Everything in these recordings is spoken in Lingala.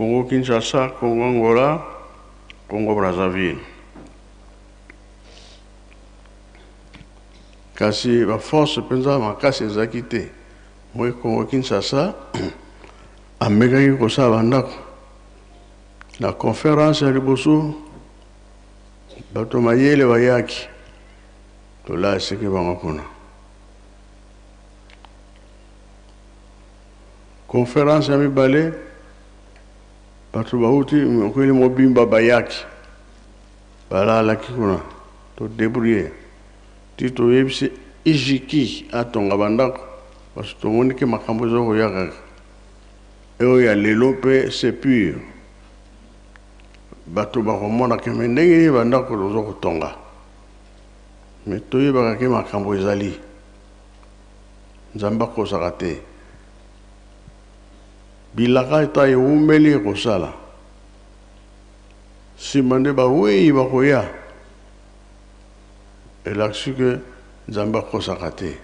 Congo Kinshasa, Congo Angola, Congo Brazzaville. Kasi ba force mpenza makasi ezalaki te. Moi Congo Kinshasa amekaki kosala bandako. Na conference ya liboso bato mayele bayaki tolalisaki bango kuna. Conference ya mibale bato bauti mokili mobimba bayaki balalaki kuna to debrouiller ti toyebisi ijiki atonga bandako parce tomoni ke makambo eza koya kaka oyo ya lelo mpe c'est pur bato bakomona ke me ndenge nini bandako toza kotonga me toyebaka ke makambo ezali Nzambe akosaka te. Bilaka ata ewumeli ekosala. Sima nde bawei bakoya. Elakisi ke Nzambe akosaka te.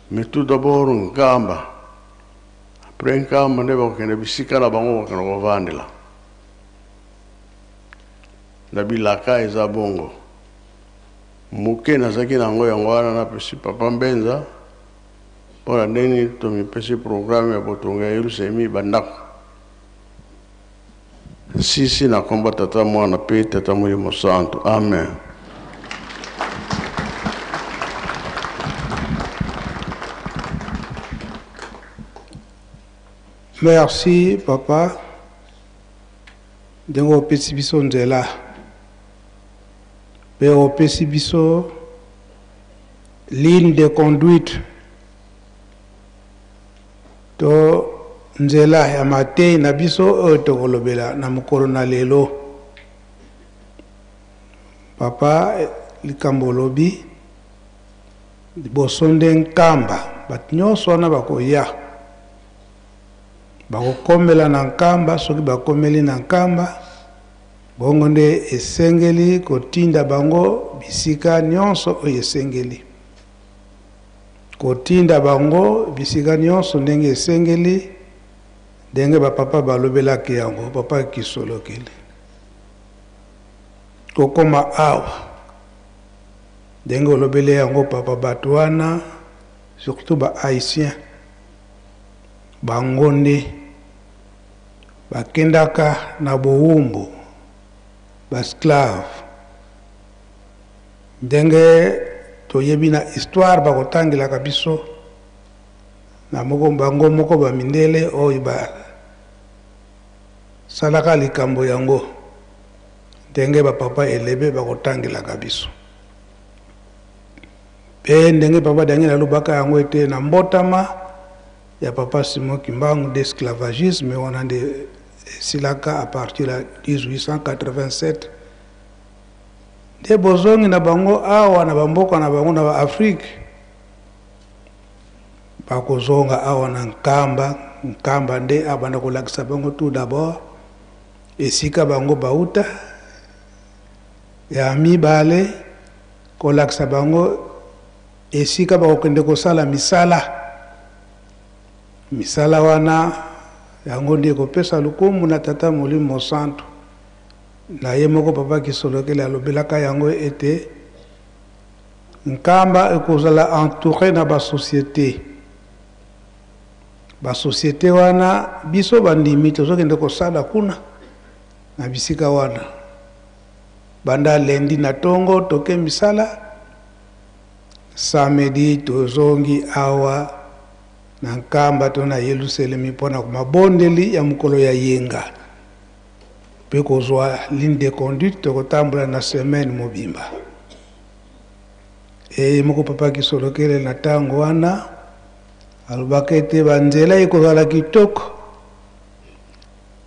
Mais tout d'abord Nkamba. Après Nkamba nde bakokende bisika na bango bakokende kovandela. Na bilaka eza bongo. Moke nazalaki na yango, yango wana napesi Papa Mbenza mpo na ndenge nini tomipesi programme ya botongi ya Yelusalemi bandako. Nsisi na nkombo Tata, Mwana mpe Tata Molimo Santu. Amen. Merci papa ndenge opesi biso nzela. Mpe opesi biso ligne de conduite to nzela ya mateyi na biso oyo tokolobela na mokolo na lelo. Papa, likambo olobi liboso nde Nkamba, bato nyonso wana bakoya bakokomela na Nkamba. Soki bakomeli na Nkamba, Bongo nde esengeli kotinda bango bisika nyonso oyo esengeli. Kotinda bango bisika nyonso ndenge esengeli, ndenge ba papa balobelaki yango, papa Kisolokele. Kokoma awa, ndenge olobeli yango papa, bato wana, surtout ba Haïtiens, bango nde Bakendaka na bowumbu, ba sclaves. Ndenge toyebi na histoire bakotangelaka biso na moko bango moko ba mindele oyo ba salaka likambo yango ndenge ba papa elebe bakotangelaka biso. Pe ndenge papa Daniel alobaka yango ete na mbotama ya papa Simon Kimbangu nde esclavagisme wana nde esilaka à partir ya 1887 nde bozongi na bango awa na bamboka na bango na ba Afrique bakozonga awa na Nkamba. Nkamba nde abanda kolakisa bango tout d'abord esika bango bauta, ya mibale kolakisa bango Esika bakokende kosala misala. Misala wana, yango nde ekopesa lokumu na Tata Molimo Mosantu. Na ye moko Papa Kisolokele alobelaka yango ete Nkamba ekozala entoure na ba societes. Ba societes wana, biso bandimi tozokende kosala kuna na bisika wana. Banda lundi na tongo toke misala. Samedi tozongi awa na Nkamba to na Yeluselemi mpo na mabondeli ya mokolo ya yenga mpe kozwa ligne de conduite tokotambola na semaine mobimba. Eye moko Papa Kisolokele na tango wana alobaka ete ba nzela ekozala kitoko,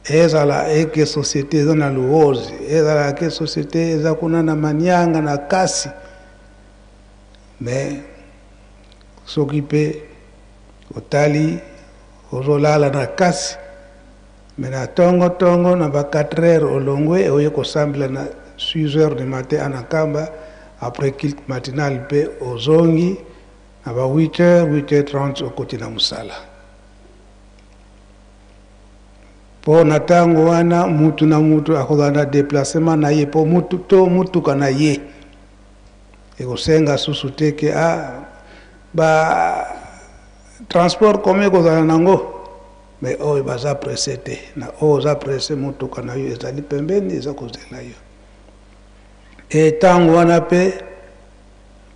ezala eke societe eza na Luozi, ezala eke societe eza kuna na Manianga na Kasi. Mais soki pe otali ozolala na kasi mais na tongo tongo na ba 4 heures olongwe oye kosambela na 6 heures du matin ana Nkamba après culte matinal pe ozongi na ba 8 heures 8 heures 30 okoti na musala. Mpo na ntango wana mutu na mutu akozala na deplacement na ye mpo mutu to mutuka na ye ekosenga susu te ke ah, ba transport commun ekozala nango me oyo baza presse te na oyo oza presse motuka na yo ezali pembeni eza kozela yo e ntango wana mpe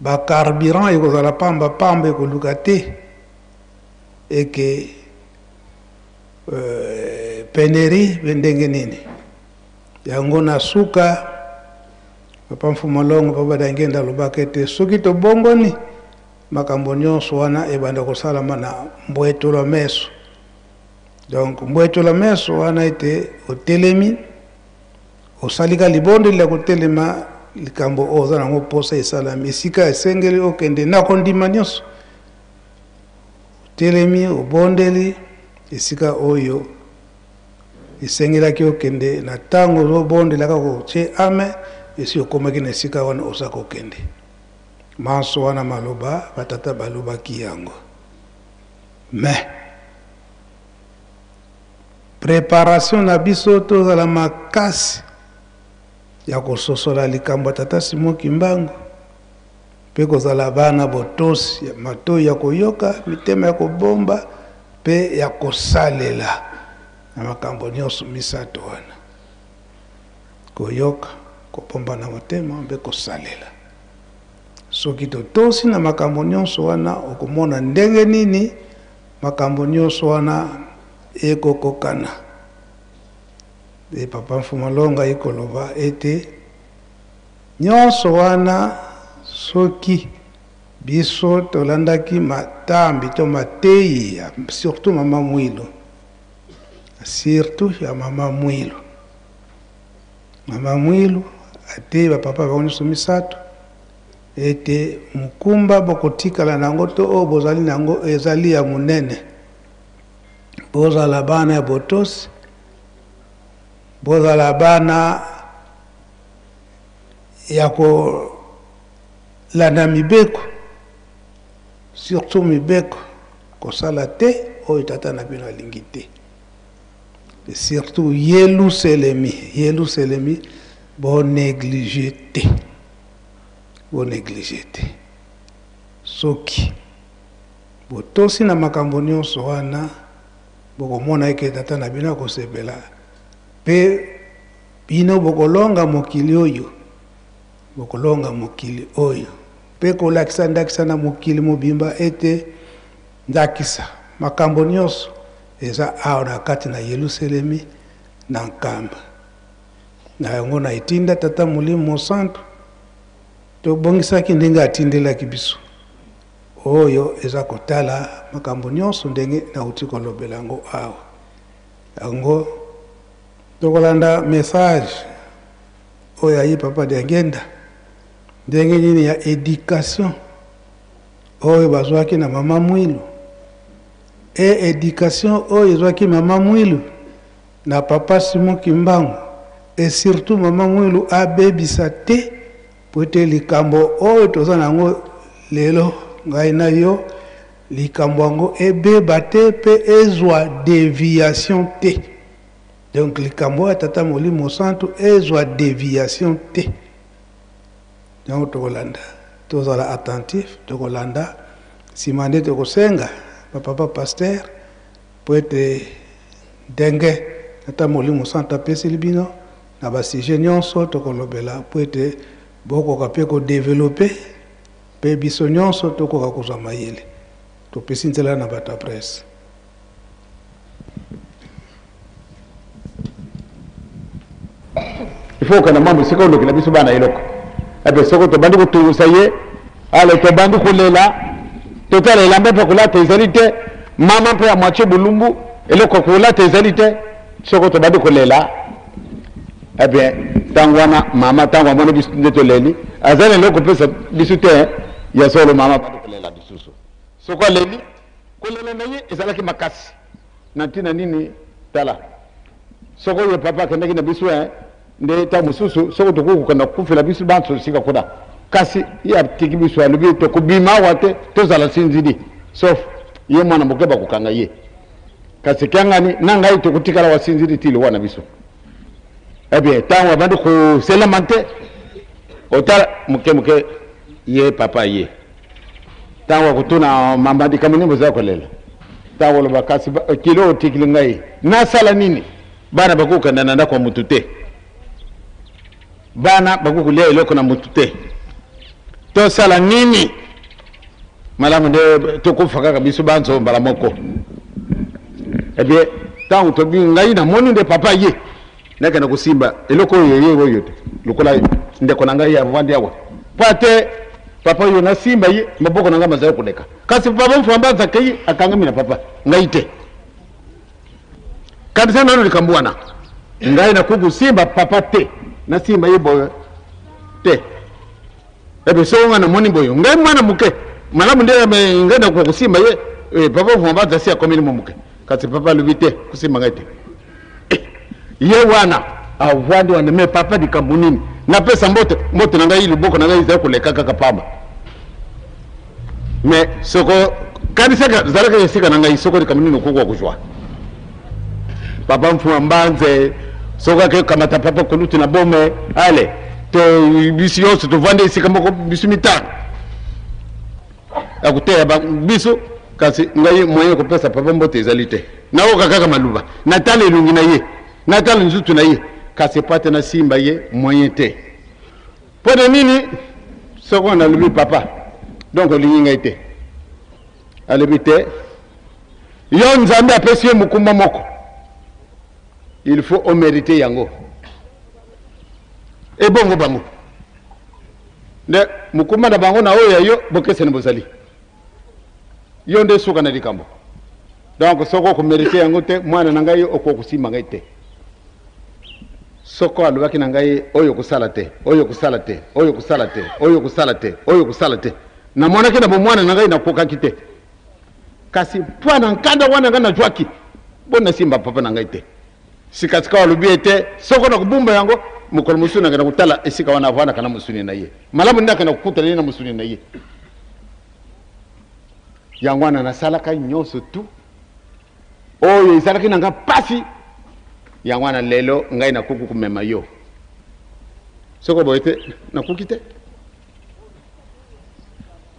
ba carburant ekozala pamba pamba ekoluka te eke euh, penerie mpe ndenge nini yango na suka papa mfumu longo papa dangenda alobaka ete soki tobongoni makambo nyonso wana ebanda kosalama na mbwetolo meso donc mbwetolo meso wana ete otelemi osalika libondeli ya kotelema likambo oyo oza nango mposa esalami esika esengeli okende na kondima nyonso otelemi obondeli esika oyo esengelaki okende na ntango ozobondela kaka otie ame esi okomaki na esika wana oza kokende manso wana maloba batata balobaki yango mais preparation na biso tozala makasi ya kososola likambo ya tata Simon Kimbangu mpe kozala bana botosi ya matoi ya koyoka mitema ya kobomba mpe ya kosalela na makambo nyonso misato wana koyoka kobomba na motema mpe kosalela soki totosi na makambo nyonso wana okomona ndenge nini makambo nyonso wana ekokokana e papa mfuma longa ekoloba ete nyonso wana soki biso tolandaki matambi to mateyi ya surtout mama Mwilu surtout ya mama Mwilu mama Mwilu ateyi bapapa bango nyonso misato ete mokumba bokotikala na yango to oyo bozali na yango ezali ya monene bozala bana ya botosi bozala bana ya kolanda mibeko surtout mibeko kosala te oyo tata na bino alingi te surtout yeluselemi yeluselemi bonéglige te bonéglige te soki botosi na makambo nyonso wana bokomona eke tata na bino akosepela mpe bino bokolonga mokili oyo bokolonga mokili oyo mpe kolakisa ndakisa na mokili mobimba ete ndakisa makambo nyonso eza awa na kati na yelusalemi na nkamba na yango na etinda tata molimo mosantu tobongisaki ndenge atindelaki biso oyo eza kotala makambo nyonso ndenge nauti kolobela yango awa yango tokolanda message oyo ayi papa Diangenda ndenge nini ya education oyo bazwaki na mama Mwilu e education oyo ezwaki mama Mwilu na papa Simon Kimbangu et surtout mama Mwilu abebisa te po ete likambo oyo toza na yango lelo ngai na yo likambo yango ebeba te mpe ezwa deviation te donc likambo oyo ya tata molimo santu ezwa deviation te donc tokolanda tozala attentif tokolanda nsima nde tokosenga bapapa pasteur mpo ete ndenge tata molimo santu apeseli bino na basujet nyonso tokolobela mpo ete bokoka mpe kodevelope mpe biso nyonso tokoka kozwa mayele topesi nzela na bato ya presse il faut okenda mwa mosika olukela biso bana eloko epe soko tobandi kotungisa ye ale tobandi kolela totala elamba mpe kolata ezali te mama mpe ya moitie bolumbu eloko ya kolata ezali te soko tobandi kolela eh bien ntango wana mama ntango amoni biso nde toleli aza na eloko kopesa biso te ya solo mama abandi kolela lisusu soko aleli kolela na ye ezalaki makasi na ntina nini tala soko oyo papa akendaki na biso eh, nde ntango mosusu soko tokoki kokenda kokufela biso banso esika kuna kasi ye atiki biso alobi tokobima awa te tozala sinzili sauf ye mwana moke bakokanga ye. Kasi kiangani na ngai tokotikala wasinzili ti liwa na biso. Eh bien, ntango abandi koselama te, otala moke moke ye papa ye ntango akotuna mama likambo nini boza kolela, ntango oloba kasi kilo otikili ngai nasala nini? Bana bakokenda na ndako ya motu te, bana bakokolia eloko na motu te, tosala nini? Malamu nde tokufa kaka biso banso mbala moko. Eh bien, ntango tobi ngai namoni nde papa ye nakenda kosimba eloko oyo ye oyo te, lokola ndeko na ngai avandi awa po ate papa oyo nasimba ye maboko na ngai mazali koleka, kasi papa Mfwamba azakei akangami na papa ngai te. Kanisa nano likambo wana, ngai nakoki kosimba papa te, nasimba ye boye te. Ebe soko ngai namoni boye, ngai mwana moke malamu nde ngai nakoka kosimba ye. Papa Mfwamba azasi akomeli mwa moke, kasi papa alobi te, kosimba ngai te. Ye wana avandi wana, me papa likambo nini? Napesa mbote, mbote na ngai loboko na ngai ezali koleka kaka pamba. Me soko kanisaka zalaka esika na ngai, soko likambo nini okoki kozwa papa Mfuma Mbanze, soko ake kamata papa kolutu na bome, ale to biso nyonso tovandi esika moko biso mitano akoteya biso, kasi ngai moyen kopesa papa mbote ezali te. Nayoka kaka maluba, natala elongi na ye, natala nzutu na ye, kasi epate nasimba ye moyen te. Mpo na nini? Soko nalobi papa donc olingi ngai te, alobi te, yo Nzambe apesi yo mokumba moko, il faut omérite yango. Ebongo bango nde mokumba na bango na oyo ya yo bokeseni bozali, yo nde suka na likambo. Donc soko okomerite yango te, mwana na ngai okoki kosimba ngai te. Soko alobaki na ngai oyo kosala te, oyo kosala te, oyo kosala te, oyo kosala te, oyo kosala te, namonaki na bomwana na ngai nakokaki te, kasi mpo na nkanda wana ngai nazwaki mpo nasimba papa na ngai te. Sikasika alobi ete soko nakobumba yango mokolo mosusu nakenda kotala esika wana avandaka na mosuni na ye, malamu nde akenda kokutana ye na mosuni na ye. Yango wana nasalaka nyonso tu oyo ezalaki na nga pasi. Yango wana lelo ngai nakoki komema yo, soko boye te nakoki te.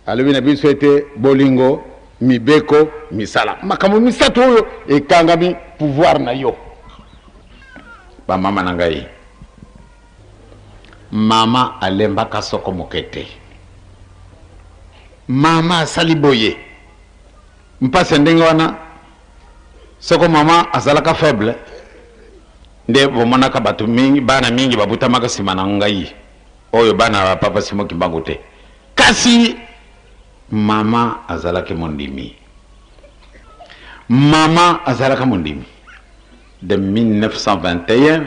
Alobi na biso ete bolingo, mibeko, misala, makambo misato oyo ekangami pouvoir na yo. Bamama na ngai, mama alembaka soko moke te. Mama asali boye mpasi ya ndenge wana, soko mama azalaka faible nde bomonaka bato mingi, bana mingi babutamaka nsima na ngai oyo bana ba papa Simon Kimbangu te. Kasi mama azalaki mondimi, mama azalaka mondimi de 1921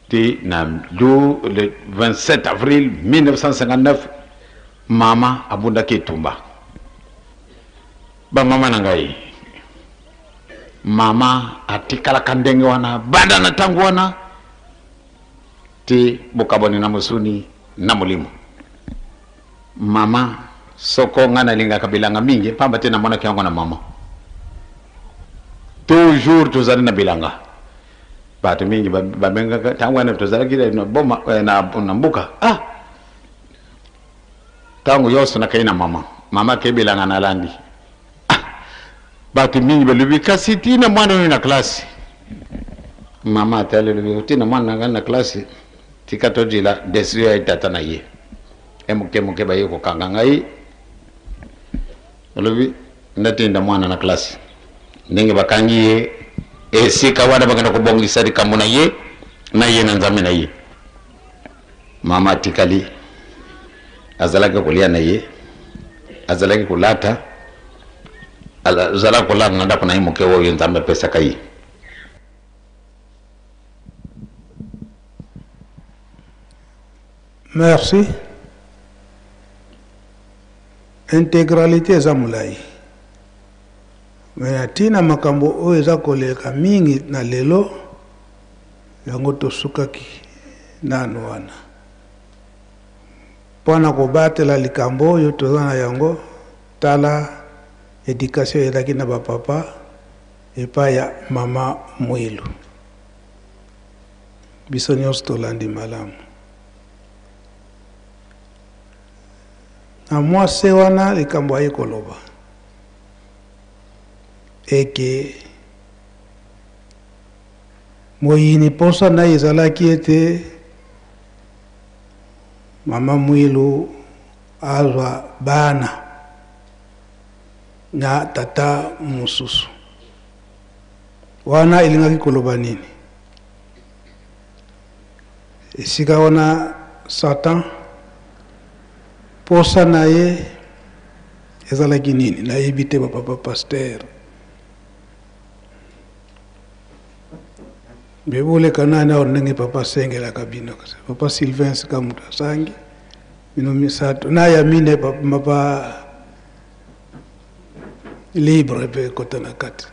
ti na le 27 avril 1959 mama abundaki etumba. Bamama na ngai, mama atikalaka ndenge wana banda na ntango wana ti bokabwani na mosuni na molimo. Mama, soko ngai nalingaka bilanga mingi pamba te namonaki yango na mama. Toujours tozali na bilanga, bato mingi babengaka ntango wana tozalaki na boma, na mboka. Ntango nyonso nakei na mama, mama akei bilanga nalandi. Bato mingi balobi kasi tina mwana oyo na klase. Mama atali alobi tina mwana na ngai na klase, tika tozela desizio ya tata na ye. E moke moke baye kokanga ngai, alobi natinda mwana na klase. Ndenge bakangi ye esika wana bakenda kobongisa likambo na ye na ye na Nzambe na ye. Mama atikali, azalaki kolia na ye, azalaki kolata, azalaki kolala na ndako na ye moke oyo Nzambe apesaka ye. Merci. Intégralité eza molai, me na ntina makambo oyo eza koleka mingi na lelo, yango tosukaki nanu wana mpo na kobatela likambo oyo toza na yango. Tala education ezalaki na bapapa. epai ya mama Mwilu. Biso nyonso tolandi malamu. Na mwa se wana likambo aye koloba eke moyini mposa na ye ezalaki ete mama Mwilu azwa bana na tata mosusu. Wana elingaki koloba nini? Esika wana Satan posa na ye ezalaki nini? Nayebi te ba papa pasteur. Mpe boleka nani awa ndenge papa asengelaka bino. Papa Sylvain sika moto asangi bino misato na ya mine papa libre mpe ekota na kati.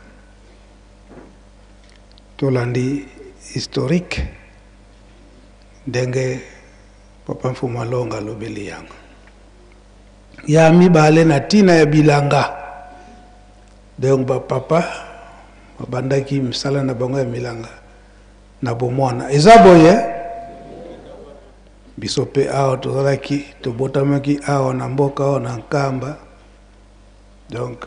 Tolandi historique ndenge papa Mfumu Alonga alobeli yango. Ya mibale na ntina ya bilanga. Donc ba papa babandaki misala na bango ya milanga na bomwana. Eza boye biso pe awa tozalaki, tobotamaki awa na mboka awa na Nkamba. Donc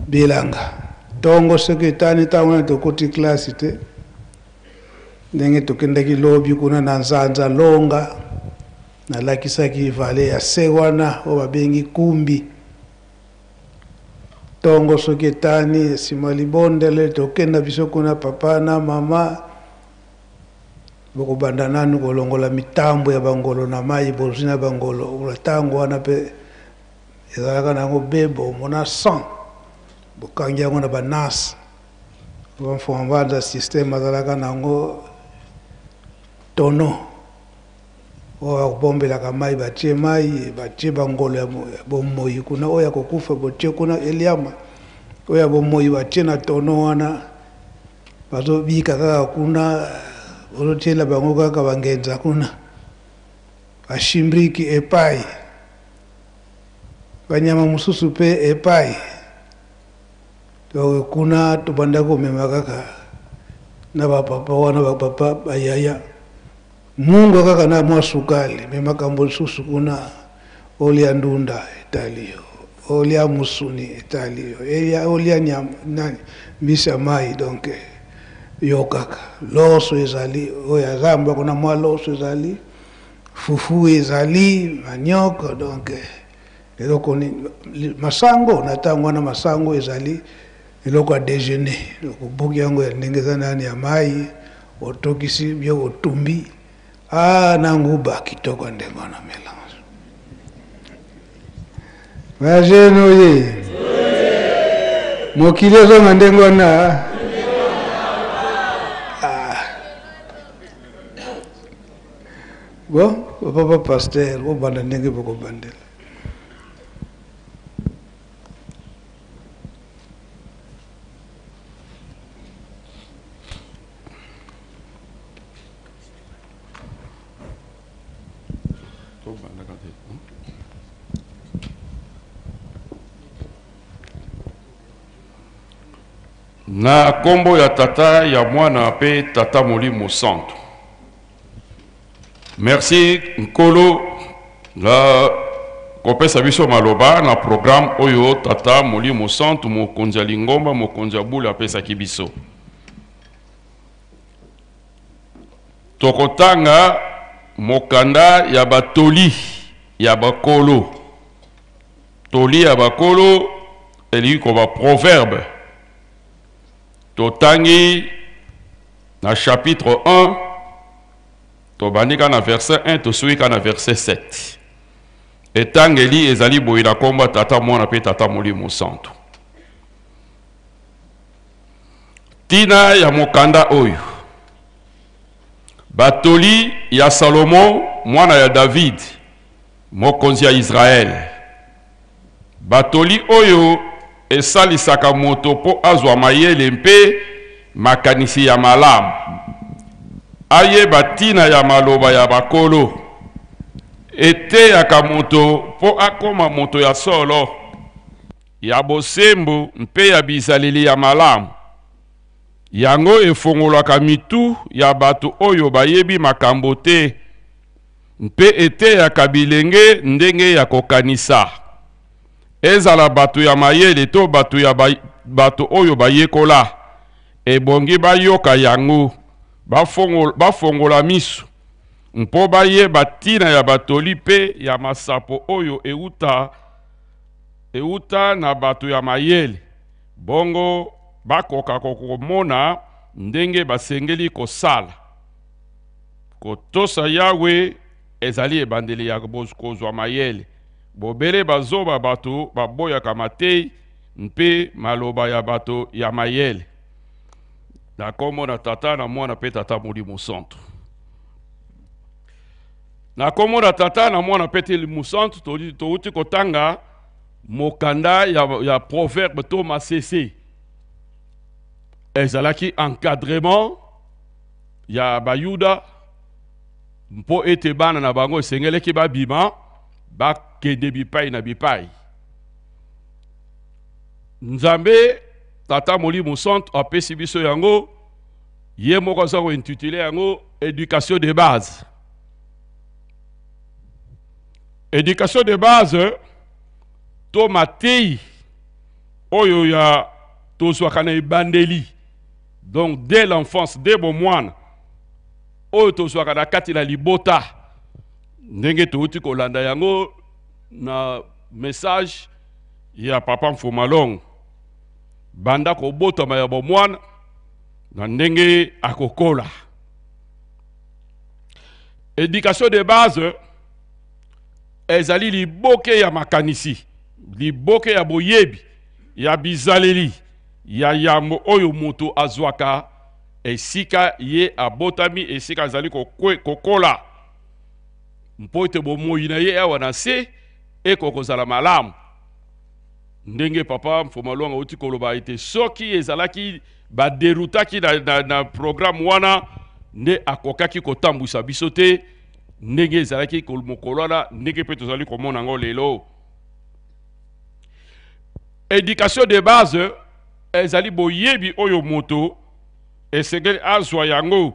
bilanga tongo soki etani ntango wana tokoti klasi te, ndenge tokendaki lobi kuna na Nzanza Longa, nalakisaki vale ya se wana oyo babengi Kumbi. Tongo soki etani nsima libondele tokenda biso kuna papa na mama, bokobanda nanu kolongola mitambo ya bangolo na mai bozwi na bangolo. Ntango wana mpe ezalaka na yango bebo omona 100 bokangi yango na banase. Bamfuma mbanza système azalaka na yango tono oyo akobombelaka mai, batie mai, batie bangolo ya bomoi kuna, oyo akokufa botie kuna eliama, oyo ya bomoi batie na tono wana, bazobika kaka kuna, bazotiela bango kaka bangenza kuna, bashimbriki epai, banyama mosusu mpe epai. Donc kuna tobanda komema kaka na bapapa wana, bapapa bayaya munga kaka na mwa sukali, me makambo lisusu kuna olia ndunda etali yo, olia musuni etali yo, olia nyama nani mbisi ya mai. Donc yo kaka loso ezali oyo ya zamba kuna, mwa loso ezali, fufu ezali, manioko. Donc eloko nini masango na ntango wana, masango ezali eloko ya déjeuner. Okobuki yango ya ndenge eza nani ya mai, otokisi bio, otumbi na nguba kitoko ndenge wana mélange. Bajene oye mokili ezonga ndenge wana. Bon, papa pasteur, obanda ndenge bokobandela. Na kombo ya tata ya mwana pe tata molimo santo. Merci Nkolo na kopesa biso maloba na programme oyo tata molimo santo mokonzi ya lingomba mokonzi ya bule apesaki biso. Tokotanga mokanda ya batoli ya bakolo. Toli ya bakolo elingi koba proverbe. Totangi na chapitre 1, tobandika na verset 1, tosuki na verset 7. Etangeli ezali boye na komba tata mwana pe tata molimo santo. Tina ya mokanda oyo. Batoli ya Salomo mwana ya David, mokonzi ya Israël. Batoli oyo esalisaka moto mpo azwa mayele mpe makanisi ya malamu, ayeba tina ya maloba ya bakolo, eteyaka moto mpo akoma moto ya solo. ya bosembo mpe ya bizaleli ya malamu. Yango efongolaka mitu ya bato oyo bayebi makambo te mpe eteyaka bilenge ndenge ya kokanisa. Ezala bato ya mayele to bato ya ba, bato oyo bayekola, ebongi bayoka yango, bafongola miso mpo bayeba ntina ya batoli mpe ya masapo oyo euta euta na bato ya mayele, bongo bakoka komona ndenge basengeli kosala. Kotosa Yawe ezali ebandeli ya kozwa mayele. Bobele bazoba bato baboyaka mateyi mpe maloba ya bato ya mayele. Na kombo na Tata na Mwana mpe Tata Molimo Santu. Na kombo na Tata na Mwana mpe Molimo Santu, touti kotanga mokanda ya proverbe to masese. Ezalaki encadrement ya Bayuda mpo ete bana na bango esengelaki babima bakende bipai na bipai. Nzambe Tata Molimo Santu apesi biso yango, ye moko aza kointitule yango éducation de base. Éducation de base to mateyi oyo ya tozwaka na ebandeli, donc dès l'enfance, dès bomwana, oyo tozwaka na kati na libota, ndenge touti kolanda yango na message ya papa Mfumalongo, banda kobotama ya bomwana na ndenge akokola. Éducation de base ezali liboke ya makanisi, liboke ya boyebi, ya bizaleli ya yambo oyo moto azwaka esika ye abotami, esika azali kokola, mpo ete bomoi na ye awa na se ekokozala malamu. Ndenge papa Mfumalongo auti koloba ete soki ezalaki baderutaki na programme wana, nde akokaki kotambwisa biso te ndenge ezalaki mokolo wana, ndenge mpe tozali komona yango lelo. Éducation de base ezali boyebi oyo moto esengeli azwa yango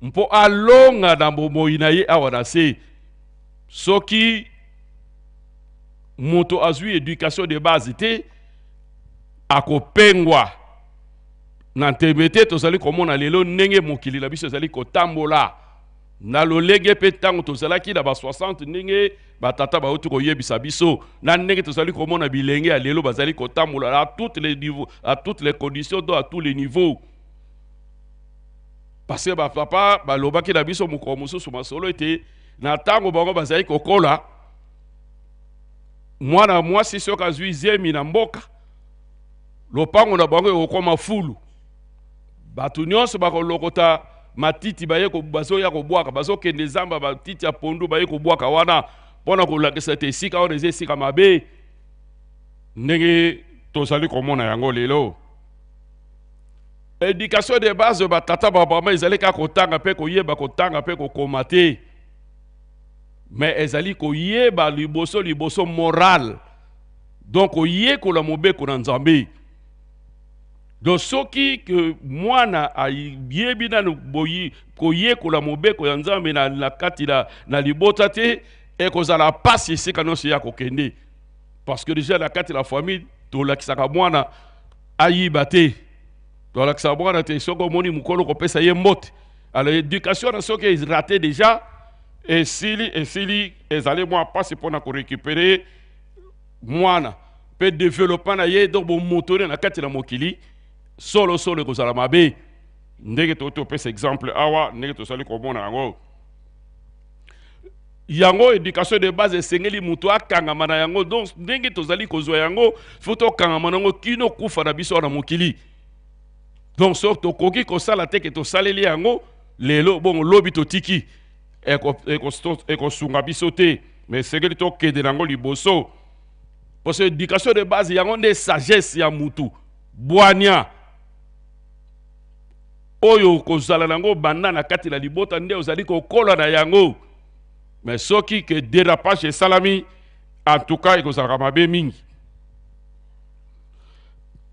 mpo alonga na bomoi na ye awa na se. Soki moto azwi éducation de base te, akopengwa. Na ntembe te, tozali komona lelo ndenge mokili na biso ezali kotambola na lolenge mpe ntango tozalaki na ba 60, ndenge batata bauti koyebisa biso, na ndenge tozali komona bilenge ya lelo bazali kotambola à toutes les niveaux, à toutes les conditions, donc à tous les niveaux. Parce que bapapa balobaki na biso mokolo mosusu masolo ete na ntango bango bazali kokola, mwana mwasi soki azwi zemi na mboka, lopango na bango ekokoma fulu, bato nyonso bakolokota matiti, baye bazoya kobwaka, bazokende zamba, matiti ya pondu baye kobwaka wana mpona kolakisa ete esika wana eza esika mabe. Ndenge tozali komona yango lelo, éducation de base batata babama ezali kaka kotanga mpe koyeba kotanga mpe kokoma te, mais ezali koyeba liboso liboso moral, donc koyekola mobeko na Nzambe. Donc soki ke mwana ayebi nanu boyi koyekola mobeko ya Nzambe na kati na libota te, ekozala pasi esika nyonso ya kokende, parce que déjà na kati la famille tolakisaka mwana ayiba te, tolakisaka mwana te soki omoni mokolo kopesa ye mbote. Alors éducation na soki raté déjà, esili esili, ezali mwa pasi mpona korécupérer mwana mpe développement na ye. Donc bomoto na kati na mokili solo solo ekozala mabe, ndenge topesa exemple awa, ndenge tozali komona yango. Yango éducation de base esengeli moto akangama na yango. Donc ndenge tozali kozwa yango, fo tokangama na yango kino kufa na biso na mokili. Donc soki tokoki kosala te ke tosaleli yango lelo, bongo lobi totiki, ekosunga biso te, mais esengeli tokende nango liboso, parce que éducation de base yango nde sagesse ya mutu, bwania oyo kozala nango banda na kati na libota, nde ozali kokola na yango. Mais soki ke dérapage esalami, en tout cas ekozalaka mabe mingi.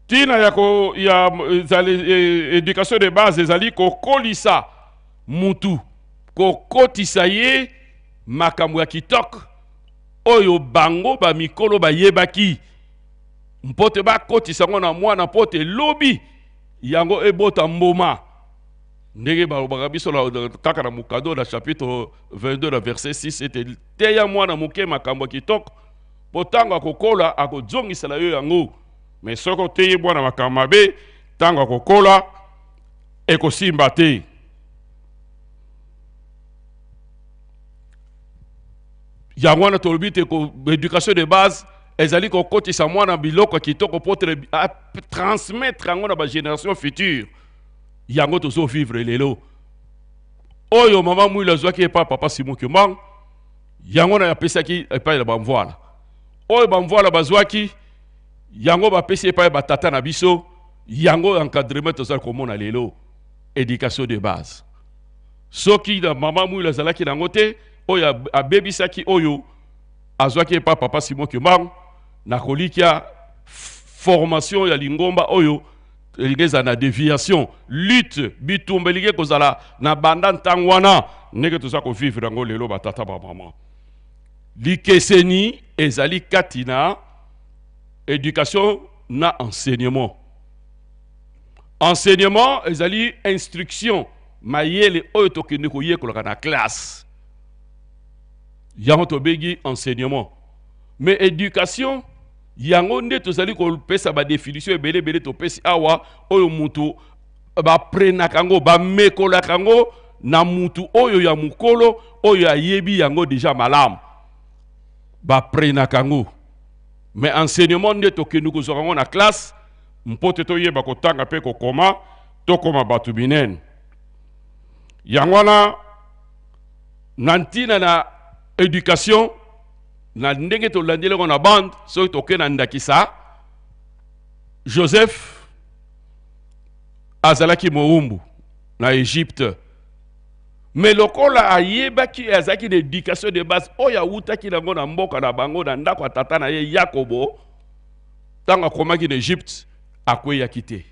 Ntina ya, ko, ya ezali, e, education de base ezali kokolisa mutu, kokotisa ye makambo ya kitoko oyo bango bamikolo bayebaki mpo te bakotisa yango na mwana mpo te lobi yango ebota mboma. Ndenge balobaka biso kaka na mokado na chapitre 22 na verset 6 ete teya mwana moke makambo ya kitoko mpo ntango akokola akozongisela yo yango. Me soki oteyi mwana makambo mabe, ntango akokola ekosimba te. Yango wana tolobi te education de base ezali kokotisa mwana biloko ya kitoko mpo te transmettre yango na bagénération future. Yango tozovivre lelo oyo mama Mwilo azwaki epai papa Simon Kimbangu, yango na apesaki epai na bamvwala. Oyo bamvwala bazwaki yango bapesi epai batata na biso, yango encadrement tozali komona lelo, education de base. Soki na mama Mwilo azalaki nango te, oyo abebisaki oyo azwaki epai papa Simon Kimbangu, na kolikia formation ya lingomba oyo elingi ezala na deviation, lutte, bitumba elingi kozala na banda ntango wana ndenge toza kovivre yango lelo. Batata, bamama, likeseni ezali kati na education na enseignement. Enseignement ezali instruction, mayele oyo tokende koyekolaka na classe, yango tobengi enseignement. Mais education yango nde tozali kopesa badefinition ebele ebele topesi awa, oyo mutu baprenaka yango, bamekolaka yango na mutu oyo ya mokolo oyo ayebi yango deja malamu, baprenaka yango. Mais enseignement nde tokende kozwaka yango na classe mpo te toyeba kotanga mpe kokoma, tokoma bato minene. Yango wana na ntina na education na ndenge tolandeli yango na bande, soki toke na ndakisa Joseph azalaki mowumbu na Egypte, me lokola ayebaki, azalaki na education de base oyo awutaki nango na mboka na bango, na ndako ya tata na ye Yakobo, ntango akomaki na Egypte akweyaki te,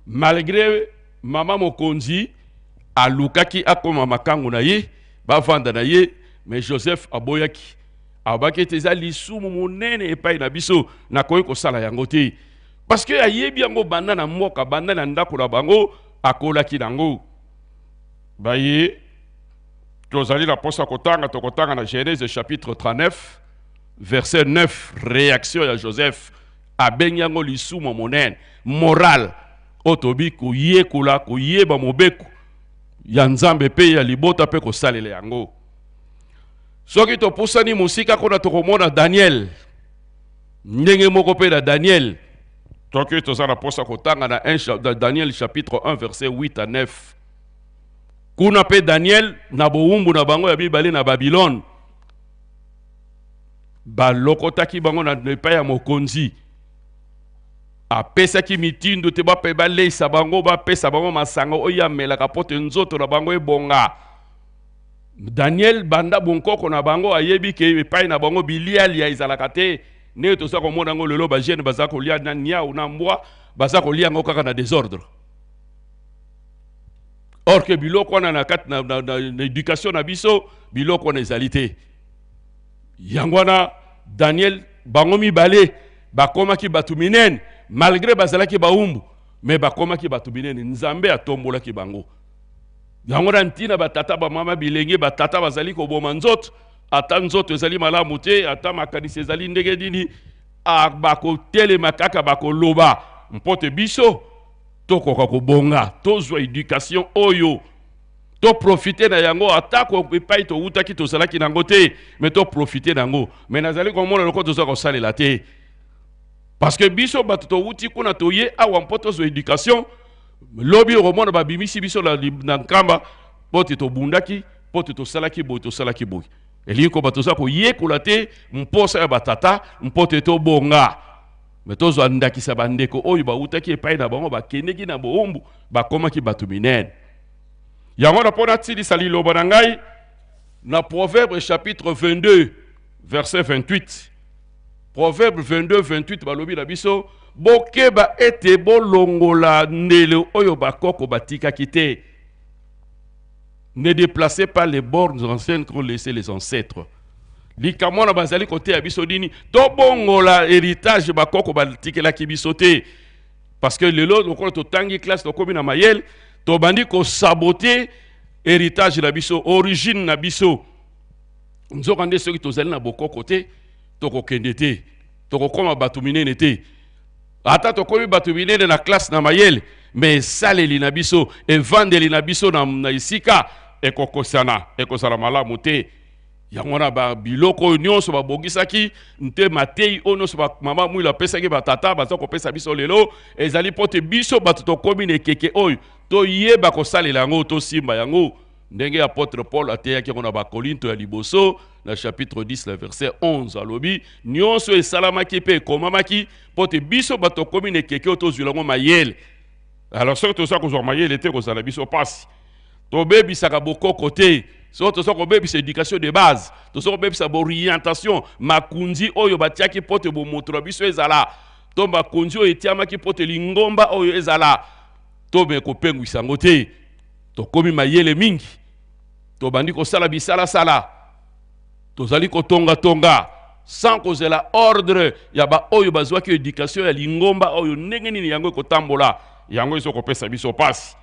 malgré mama mokonzi alukaki akoma makangu na ye, bavanda na ye, mais Joseph aboyaki, alobaki ete eza lisumu monene epai na biso, nakoki kosala yango te, parce que ayebi yango banda na mboka, banda na ndako na bango, akolaki nango. Baye tozali na mposa kotanga, tokotanga na Genèse chapitre 39 verset 9, réaction ya Joseph. Abengi yango lisumu monene moral oyo tobi koyekola koyeba mobeko ya Nzambe mpe ya libota mpe kosalela yango. Soki topusani mosika kuna, tokomona Daniel ndenge moko mpe na Daniel. Toki toza na mposa kotanga na 1 Daniel chapitre 1 verset 8 à 9. Kuna mpe Daniel na bowumbu na bango ya mibale na Babylone, balokotaki bango na epai ya mokonzi, apesaki mitindo te bape baleisa bango, bapesa bango masanga oyo amelaka mpo te nzoto na bango ebonga. Daniel banda bonkoko na bango ayebi ke epai na bango bilialia ezalaka te, ndenge toza komona yango lelo, bajeune baza kolia na niau na mbwa, baza kolia yango kaka na desordre. Or ke biloko wana na kati na, na, na, na education na biso biloko wana ezali te. Yango wana Daniel bango mibale bakomaki bato minene, malgré bazalaki baumbu, me bakomaki bato minene, Nzambe atombolaki bango. Yango na ntina batata, bamama, bilenge, batata bazali koboma nzoto, ata nzoto ezali malamu te, ata makanisi ezali ndenge nini, bakotelema kaka, bakoloba mpo te biso tokoka kobonga, tozwa education oyo toprofite na yango, atako epai towutaki tozalaki nango te, me toprofite na yango. Me nazali komona lokola toza kosalela te, parce que biso bato towuti kuna toye awa mpo tozwa education. Lobi okomona babimisi biso na, na nkamba mpo te tobundaki, mpo te tosalaki boye, tosalaki boye. Elingi koba toza koyekola te mposa ya batata mpo te tobonga. Me tozwa ndakisa bandeko oyo bawutaki epai na bango, bakendeki na bowumbu, bakomaki bato minene. Yango na mpo natilisa liloba na ngai na Proverbe chapitre 22 verset 28. Proverbe 22 28 balobi na biso: Bokeba ete bolongola ndelo oyo bakoko batikaki te. Ne déplacez pas les bornes anciennes qu'ont laissé les ancêtres. Likambo wana bazali koteya biso nini? Tobongola héritage bakoko batikelaki biso te. Parce que lelo lokola totangi classe, tokomi na mayele, tobandi kosaboter héritage na biso, origine na biso. Nzoka nde soki tozali na bokoko te, tokokende te, tokokoma bato minene te. Ata tokomi bato minene na classe, na mayele, mais esaleli na biso, evandeli na biso na esika ekokosana, ekozala malamu te. Yango wana biloko oyo nyonso babongisaki nte, matei oyo nyonso mama Mwilo apesaki, batata baza kopesa biso lelo, ezali mpo te biso bato tokomi na ekeke oyo toyeba kosalela yango, tosimba yango ndenge apôtre Paul ateyaki yango na Bakolinto ya liboso, na chapitre 10 na verset 11. Alobi nyonso esalamaki mpe ekomamaki mpo te biso bato tokomi na ekeke oyo tozwila yango mayele. Alors soki toza kozwa mayele te, kozala biso mpasi. Tobebisaka bokoko te. Soki toza kobebisa éducation de base, toza kobebisa baorientation, makunzi oyo batiaki mpo te bomoto na biso ezala, to makonzi oyo etiamaki mpo te lingomba oyo ezala, to me kopengwisa yango te. Tokomi mayele mingi, tobandi kosala bisalasala, tozali kotongatonga sans kozela ordre ya baoyo bazwaki éducation ya lingomba oyo, ndenge nini yango ekotambola. Yango ezokopesa biso mpasi.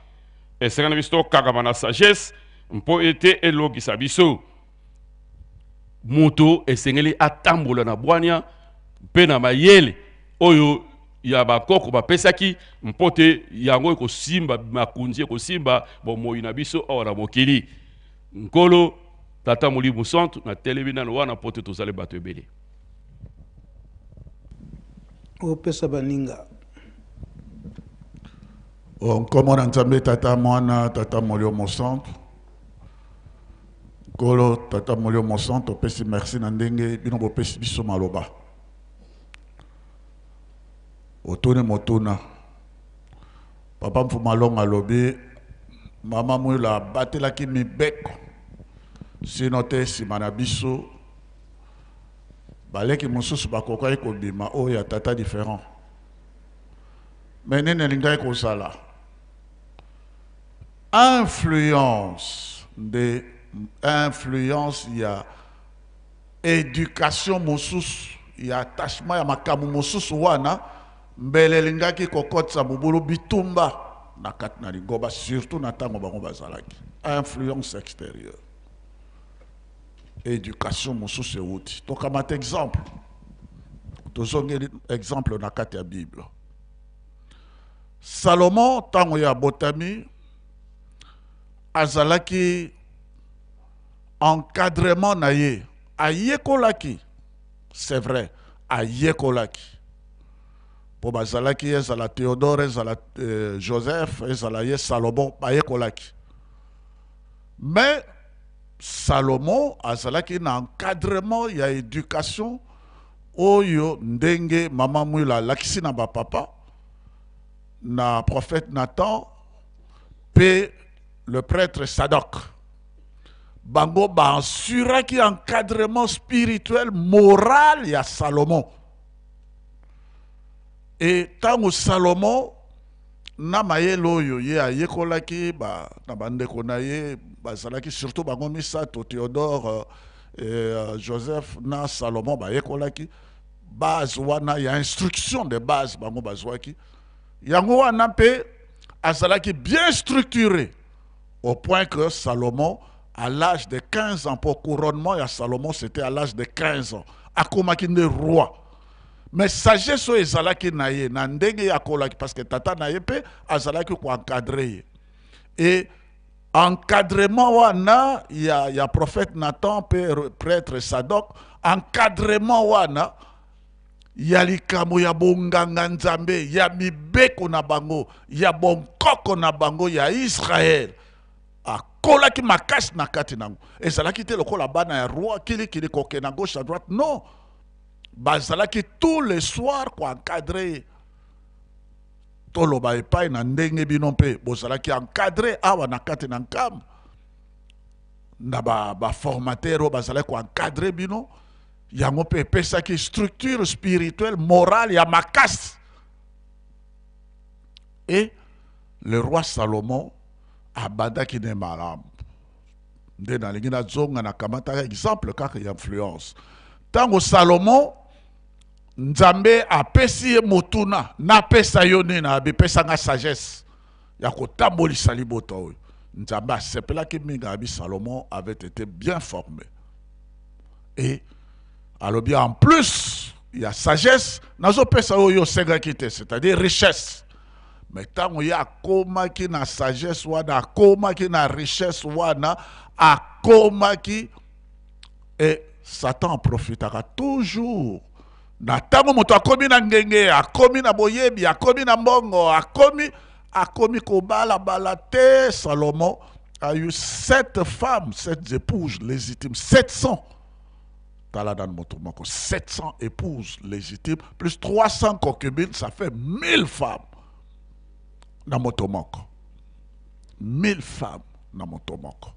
Esengeli biso tokangama na sagesse mpo ete elongisa biso. Moto esengeli atambola na bwania mpe na mayele oyo ya bakoko bapesaki, mpo te yango ekosimba makonzi, ekosimba bomoi na biso awa na mokili. Nkolo Tata Molimo Santu, natelemi nano wana mpo te tozali bato ebele. Opesa baninga. Nkombo na Nzambe Tata, Mwana, Tata Molimo Mosantu. Nkolo Tata Molimo Mosantu, opesi merci na ndenge bino bopesi biso maloba. Otuni motuna, papa Mfuma Longo alobi mama Mwilo abatelaki mibeko, sino te nsima na biso baleki mosusu bakokaki kobima oyo ya tata différent. Mais nini elingaki kozala influence nde influence ya éducation mosusu, ya attachement ya makambo mosusu wana, mbele elingaki kokotisa mobulu, bitumba na kati na lingomba, surtout na ntango bango bazalaki influence extérieure, éducation mosusu euti. Tokamata exemple, tozongeli exemple na kati ya Bible. Salomon, ntango ye abotami, azalaki encadrement na ye, ayekolaki, c'est vrai, ayekolaki mpo bazalaki, ezala Théodore, ezala Joseph, ezala ye Salomon, bayekolaki. Mais Salomon azalaki na encadrement ya éducation oyo ndenge mama Mwila alakisi na bapapa, na prophète Nathan mpe le prêtre Sadok. Bango baassuraki encadrement spirituel, moral ya Salomon. E ntango Salomon na mayele oyo ye ayekolaki na bandeko na ye bazalaki, surtout bango misato, Théodore, Joseph na Salomon, bayekolaki base wana ya instruction de base, bango bazwaki yango wana mpe azalaki bien structuré, au point que Salomon, à l'âge de 15 ans, pour couronnement ya Salomon, c'était à l'âge de 15 ans, akomaki nde roi. Mais sagesse oyo ezalaki na ye na ndenge ye akolaki, parce que tata na ye mpe azalaki koencadrer ye, et encadrement wana ya prophète Nathan mpe prêtre Sadok, encadrement wana ya likambo ya bonganga Nzambe, ya mibeko na bango, ya bonkoko na bango ya Israele, akolaki makasi na kati nango. Ezalaki te lokola bana ya roi, kilikili, kokende na gauche, à droite. Non, bazalaki tous les soirs koencadrer ye. Toloba epai na ndenge bino mpe bozalaki encadré awa na kati na nkambo na baformateur oyo bazalaki koencadrer bino, yango mpe epesaki structure spirituelle, morale ya makasi. Le roi Salomon abandaki ne malamu. Nde nalingi nazonga nakamataka exemple kaka ya influence. Ntango Salomon Nzambe apesi ye motuna, napesa yo nini? Abi pesa nga sagesse ya kotambolisa libota oyo. Nzambe asepelaki mingi, abi Salomon avait été bien formé. Et alobi en plus ya sagesse nazopesa oyo osengaki te, c'est-à-dire richesse. Mais ntango ye akomaki na sagesse wana, akomaki na richesse wana, akomaki et Satan aprofitaka toujours na ntango moto akomi na ngenge, akomi na boyebi, akomi na mbongo, akomi akomi kobalabala te. Salomon a eu 7 femmes, 7 épouses légitimes, 700. Tala nanu moto moko, 700 épouses légitimes plus 300 concubines, ça fait 1000 femmes na moto moko. 1000 femmes na moto moko.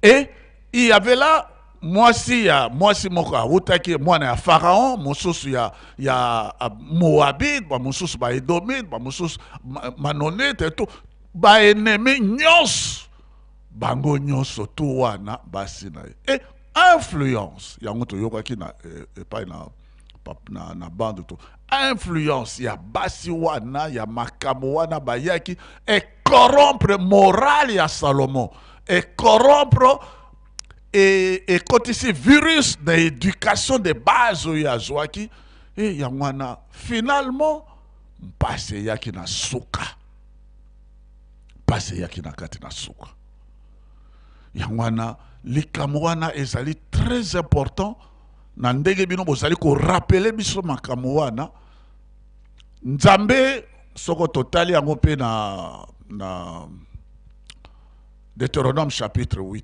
Et il y avait là mwasi ya mwasi moko awutaki mwana ya Pharaon, mosusu ya ya Moabite, ba mosusu ba Edomite, ba mosusu Manonite et tout, ba ennemi nyonso, bango nyonso tout wana basi na ye. Et influence yango toyokaki na epai na na, na bande to influence ya basi wana ya makambo wana bayaki e corrompre morale ya Salomon, e corrompre e ekotisi virus na éducation de base oyo azwaki. E yango wana finalement mpasi eyaki na suka, mpasi eyaki na kati na suka. Yango wana likambo wana ezali très important na ndenge bino bozali korapele biso makambo wana. Nzambe soko totali yango mpe na, na Deutéronome chapitre 8,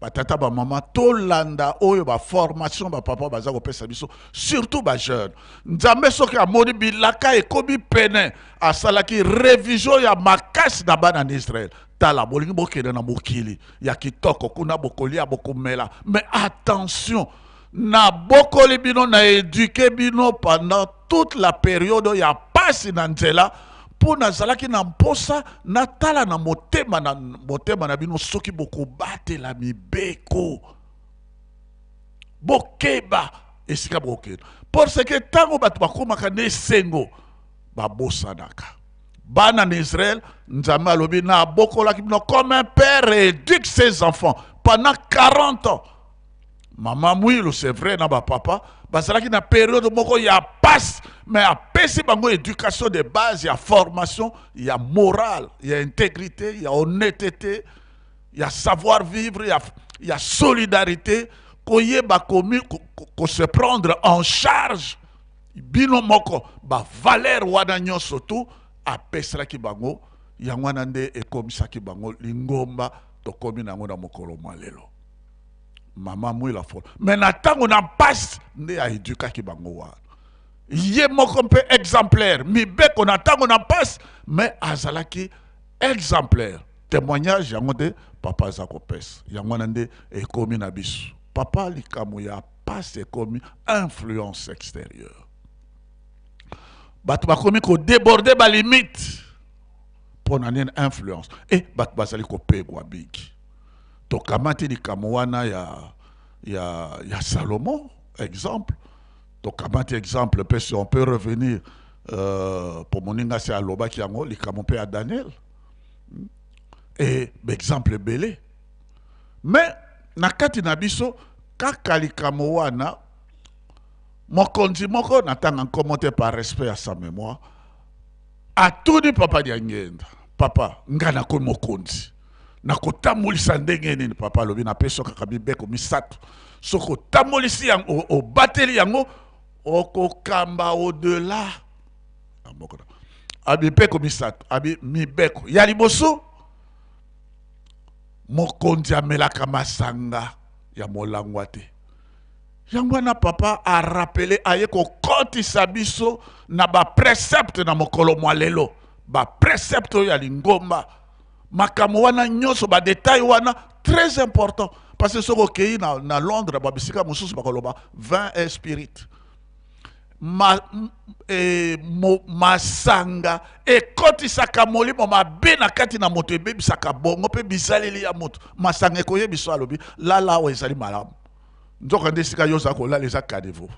batata bamama tolanda oyo baformation bapapa baza kopesa biso, surtout bajeune. Nzambe soki amoni bilaka ekomi pene, asalaki révision ya makasi na bana na Israël. Tala, bolingi bokende na mokili ya kitoko, kuna bokolia bokomela, mais attention, na bokoli bino, na éduquer bino pendant toute la période ya pasi na nzela, mpo nazalaki na mposa natala na motema na motema na bino soki bokobatela mibeko, bokeba esika bokokende, parce que ntango bato bakomaka na esengo babosanaka. Bana na Israël, Nzambe alobi na bokolaki bino comme un père éduque ses enfants pendant 40 ans. Mama Mwilu, c'est vrai, na ba papa bazalaki na période moko ya passe, mais apesi bango éducation de base, ya formation, ya morale, ya intégrité, ya honnêteté, ya savoir vivre, ya, ya solidarité, koyeba komi ko, ko se prendre en charge bino moko, ba valeur wana nyonso tu apeselaki bango. Yango wana nde ekomisaki bango lingomba tokomi nango na mokolo mwa lelo. Mama Mwila fo, mais na ntango na mpasi nde aedukaki bango wana, ye moko mpe exemplaire mibeko na ntango na mpasi, mais azalaki exemplaire. Témoignage yango nde papa aza kopesa, yango wana nde ekomi na biso papa likambo ya mpasi ekomi influence extérieure. Bato bakomi kodéborde balimite mpo na nini? Influence. E bato bazali kopegwa mingi. Tokamati likambo wana ya, ya, ya Salomon exemple, tokamati exemple mpe si on peut revenir po moninga se alobaki yango likambo mpe ya Daniel e baexemple ebele, mais na kati na biso kaka likambo wana. Mokonzi moko natanga nkombo te par respect ya sa mémoire, atuni papa Diangenda: papa, nga nakomi mokonzi, nakotambolisa ndenge nini? Papa alobi: napesi kaka mibeko misato, soki otambolisi yango, obateli yango, okokamba au-delà. Abi mibeko misato, abi mibeko ya liboso: mokonzi amelaka masanga ya molangwa te. Yango wana papa arapele, aye kokotisa biso na baprécepte na mokolo mwa lelo, baprécepte oyo ya lingomba, makambo wana nyonso, badetail wana très important, parce que soki okei na, na Londres, babisika mosusu bakoloba vin et spirit. Ma, e, mo, masanga ekotisaka molimo mabe na kati na moto, ebebisaka bongo mpe bizaleli ya moto. Masanga ekoyebisa alobi lala awa ezali malamu, nzoka nde esika yo oza kolala eza caniveau.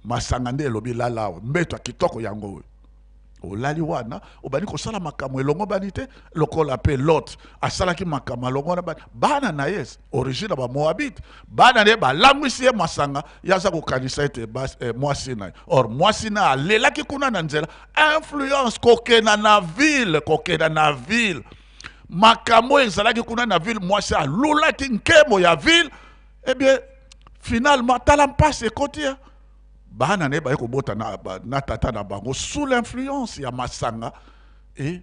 Masanga nde elobi lala awa, mbeto ya kitoko yango oyo olali wana, obandi kosala makambo elongo bani te, lokola mpe Lot asalaki makambo alongo na bana na ye, origine ya bamoabite. Bana na ye balangwisi ye masanga, ye aza kokanisa ete mwasi na ye, or mwasi na ye alelaki kuna na nzela. Influence, kokenda na ville, kokenda na ville, makambo oyo ezalaki kuna na ville, mwasi alulaki nkembo ya ville. Eh bien, finalement tala mpasi ekoti ya bana na ye, baye kobota na tata na bango sous l'influence ya masanga. Et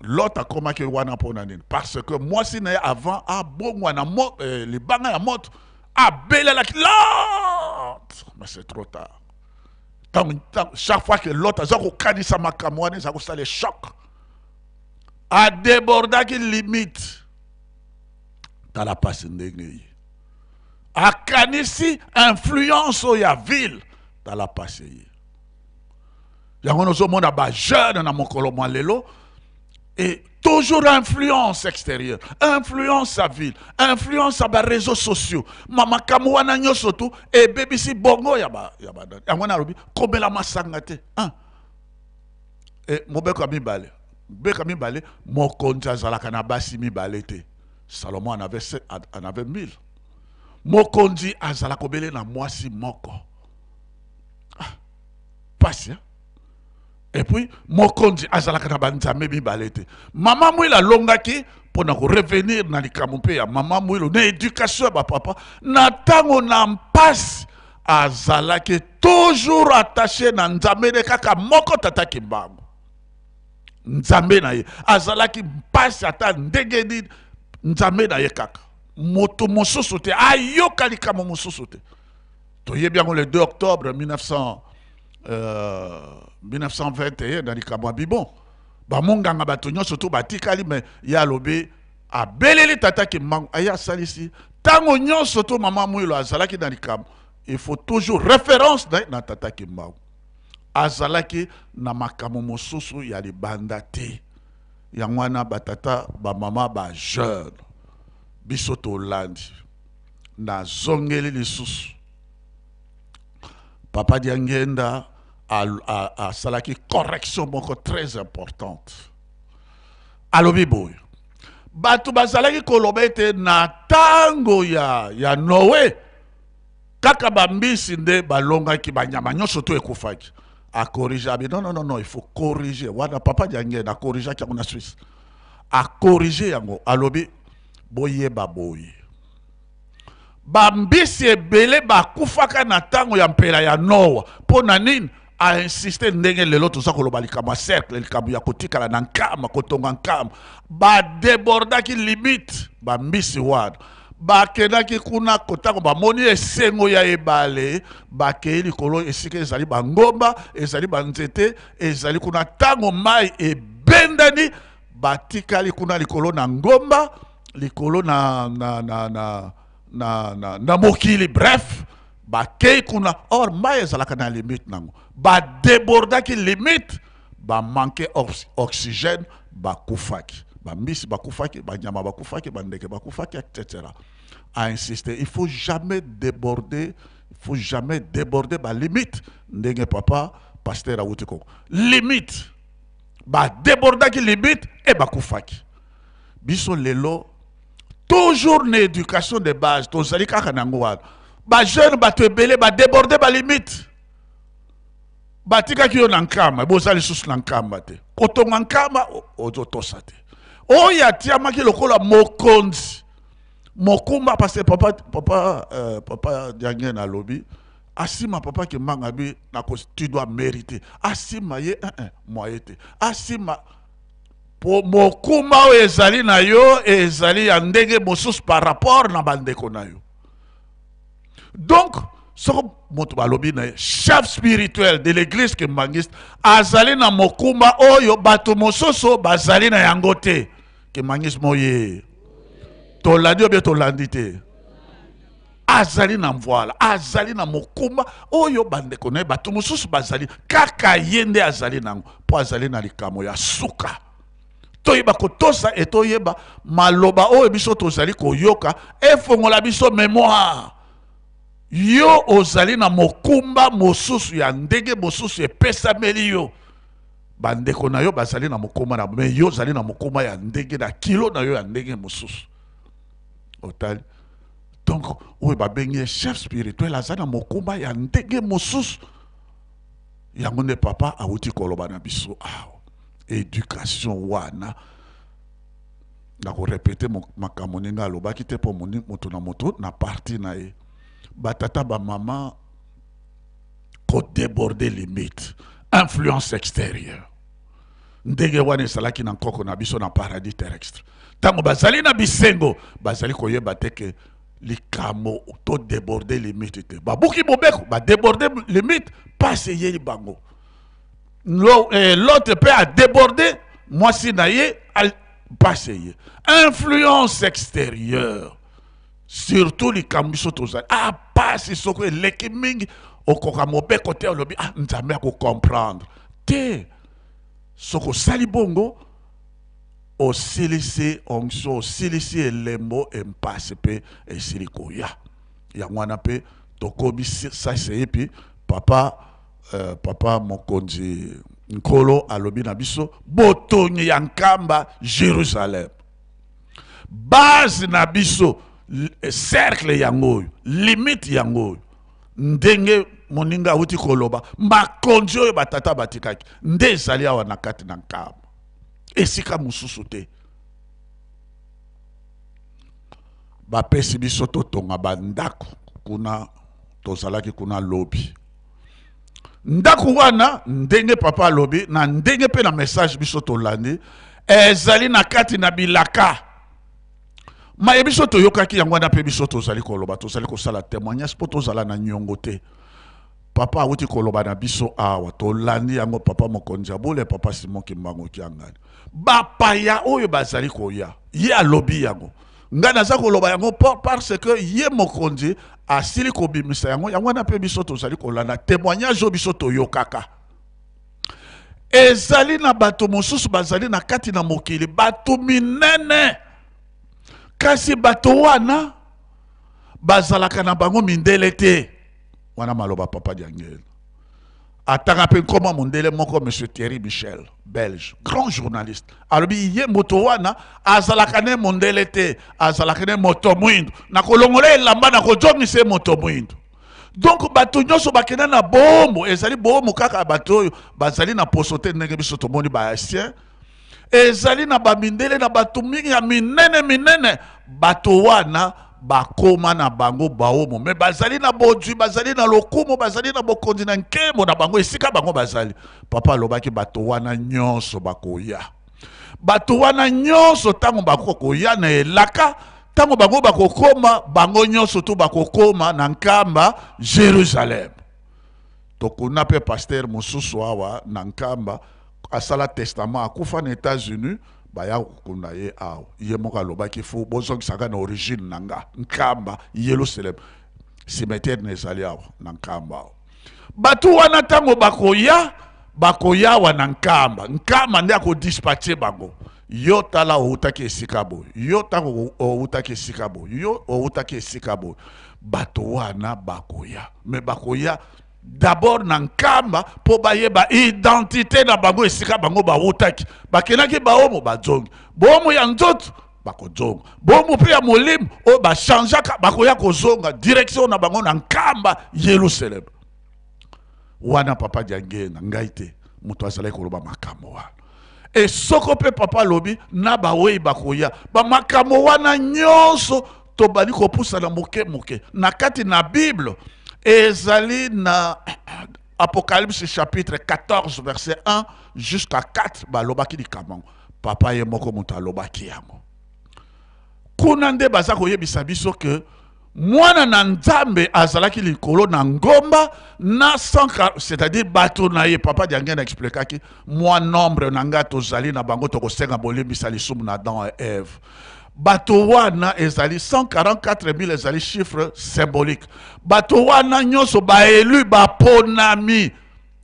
Lot akomaki wana mpona nini? Parce que mwasi na ye, avant abongwana libanga ya moto, abelelaki Lot, mais c'est trop tard. Tant, chaque fois que Lot aza kokanisa makambo wana, eza kosala choc, adébordaki limite. Tala pasi ndenge ye akanisi influence oyo ya ville, tala pasi ye. Yango nozomona bajeune na mokolo mwa lelo, et toujours influence extérieure, influence ya ville, influence ya baréseaux sociaux, makambo wana nyonso tu ebebisi bongo ya banani. Yango nalobi komela masanga te. E mobeko ya mibale, mobeko ya mibale, mokonzi azalaka na basi mibale te. Salomon en avait 1000. Mokonzi azalaka obele na mwasi moko. Ah, pasi, hein? Et puis mokonzi azalaka na banzambe mibale te. Mama Mwilo alongaki mpona korevenir na likambo mpe ya mama Mwilo na éducation ya bapapa na ntango na mpasi, azalaki toujours attaché na Nzambe nde kaka moko, Tata Kimbangu, Nzambe na ye. Azalaki mpasi ata ndenge nini, Nzambe na ye kaka, moto mosusu te, ayoka likambo mosusu te. Toyebi yango le 2 octobre 1900, 1921 na likambo ya bibon, bamonganga bato nyonso to batikali, me ye alobi, abeleli Tata Kimbangu, aye asalisi. Ntango nyonso to mama Mwilo azalaki na likambo, il faut toujours référence na Tata Kimbangu. Azalaki na makambo mosusu ya libanda te. Yango wana batata, bamama, bajeune, biso tolandi. Nazongeli lisusu, papa Diangenda asalaki correction moko très importante. Alobi boye: bato bazalaki koloba ete na ntango ya Noe kaka bambisi nde balongaki, banyama nyonso to ekufaki. Acorriger, abi: non, non, non, non, il faut corriger wana. Papa Diangenda acorrigeaki yango na Suisse, acorriger yango, alobi: boyeba boye, bambisi ebele bakufaka na ntango ya mpela ya Noa. Mpo na nini? Ainsiste ndenge lelo toza koloba likambo ya cercle, likambo ya kotikala na nkama, kotonga nkama. Badébordaki limite, bambisi wana bakendaki kuna. Kotango bamoni esengo ya ebale, bakei likolo esika ezali bangomba, ezali banzete, ezali kuna. Ntango mai ebendani, batikali kuna likolo na ngomba, likolo na mokili. Bref, bakei kuna, or mai ezalaka na limite nango. Badébordaki limite, bamanquer oxygène, bakufaki. Bambisi bakufaki, banyama bakufaki, bandeke bakufaki, etc. A insister: il faut jamais déborder, il faut jamais déborder balimite. Ndenge papa pasteur awuti koko limite, badébordaki limite e bakufaki. Biso lelo toujours na éducation de base tozali kaka nango wana. Bajeune, bato ebele badéborde balimite. Batikaki yo na nkamba, boza lisusu na nkamba te. Kotonga nkamba ozotosa te. Oyo atiamaki lokola mokonzi, mokumba, parce que papa Diangene alobi asima papa Kimbangu abi tu dois mériter. Asima ye un moyen te, asima po mokumba oyo ezali na yo ezali ya ndenge mosusu par rapport na bandeko na yo. Donc soko moto balobi na ye chef spirituel de l'église kimbanguiste, azali na mokumba oyo bato mosusu bazali na yango te. Kimbanguisme oye, tolandi obie tolandi te. Azali na mvuala, azali na mokumba oyo bandeko na ye bato mosusu bazali, kaka ye nde azali nango, mpo azali na likambo ya suka. Toyeba kotosa e toyeba maloba oyo biso tozali koyoka, efongola biso memoire. Yo ozali na mokumba mosusu ya ndenge mosusu epesameli yo. Bandeko na yo bazali na mokumba na, me yo ozali na mokumba ya ndenge na kilo na yo ya ndenge mosusu. Otali donc oyo babengi ye chef spirituel aza na mokumba ya ndenge mosusu. Yango nde papa awuti koloba na biso awa. Education wana nakorepete makambo ndenge alobaki te, mpo moto na moto na parti na ye. Batata bamama, kodeborde limite, influence extérieure ndenge wana ezalaki na nkoko na biso na paradis terrestre. Ntango bazali na bisengo, bazali koyeba te ke likambo to deborde limite te. Babuki mobeko, badeborde limite, pasi eyeli bango. L'autre mpe adeborde mwasi na ye, pasi eye. Influence extérieure, surtout likambo biso tozali pasi soko eleki mingi, okoka mobeko te, olobi Nzambe akocomprendre te. Soko osali bongo, osilisi onction, osilisi elembo, empasi mpe esili koya. Yango wana mpe tokomi sasa epi papa mokonzi Nkolo alobi na biso botongi ya Nkamba Jérusalem, base na biso, cercle yango oyo, limite yango oyo. Ndenge moninga awuti koloba, makonzi oyo batata batikaki nde ezali awa na kati na Nkamba, esika mosusu te. Bapesi biso totonga bandako kuna, tozalaki kuna lobi. Ndako wana ndenge papa alobi na ndenge mpe na message biso tolandi, ezali na kati na bilaka maye biso toyokaki. Yango wana mpe biso tozali koloba, tozali kosala témoignage mpo tozala na nyongo te. Papa awuti koloba na biso awa, tolandi yango. Papa mokonzi ya bule, papa Simon Kimbangu Kiangani, bapaya oyo bazali koya, ye alobi yango, ngai naza koloba yango parce que ye mokonzi asili kobimisa yango. Yango wana mpe biso tozali kolanda témoignage oyo biso toyokaka. Ezali na bato mosusu bazali na kati na mokili, bato minene, kasi bato wana bazalaka na bango mindele te. Wana maloba papa Diangel atanga mpe nkoma mondele moko, monsieur Thierry Michel, belge, grand journaliste, alobi ye moto wana azalaka ne mondele te, azalaka ne moto mwindu. Nakolongola elamba, nakozongisa ye moto mwindu. Donc bato nyonso bakenda na bomo, ezali bomo kaka bato oyo bazali na poso te, ndenge biso tomoni baasien. Ezali na bamindele na bato mingi ya minene minene, bato wana bakoma na bango baomo, me bazali na bozwi, bazali na lokumu, bazali na bokonzi na nkembo na bango esika bango bazali. Papa alobaki bato wana nyonso bakoya, bato wana nyonso ntango bakoya na elaka, ntango bango bakokoma, bango nyonso tu bakokoma na Nkamba Jérusalem. Tokuna mpe pasteur mosusu awa na Nkamba asala testament, akufa na États-Unis, baya kokunda ye awa. Ye moko alobaki fu bozongisaka na origine na nga, Nkamba Yerusalem, cimetière na ezali awa na Nkamba awa. Bato wana ntango bakoya, bakoya awa na Nkamba, Nkamba nde akodispatche bango. Yo tala outaki esika boye, yo ntango outaki esika boye, yo outaki esika boye. Bato wana bakoya, me bakoya d'abord na Nkamba mpo bayeba identité na bango esika bango bawutaki. Bakendaki baomo, bazongi bomo ya nzoto, bakozonga bomo mpe ya molimo oyo bachangeaka, bakoya kozonga direction na bango na Nkamba Yerusalem. Wana papa Diangenda, ngai te moto azalaki koloba makambo wana. E soko mpe papa alobi na bawei bakoya, bamakambo wana nyonso tobandi kopusana moke moke na kati na Bible. Ezali na Apocalypse chapitre 14 verset 1 jusqu'à 4, balobaki likambo. Papa ye moko moto alobaki yango. Kuna nde baza koyebisa biso ke Mwana na Nzambe azalaki likolo na ngomba na 100, c'est-à-dire bato na ye. Papa Diangenda explikaki mwa nombre na ngai tozali na bango, tokosenga bolimbisa lisumu na Adam et Ève. Bato wana ezali 144 000, ezali chiffre symbolique. Bato wana nyonso baelu, baponami.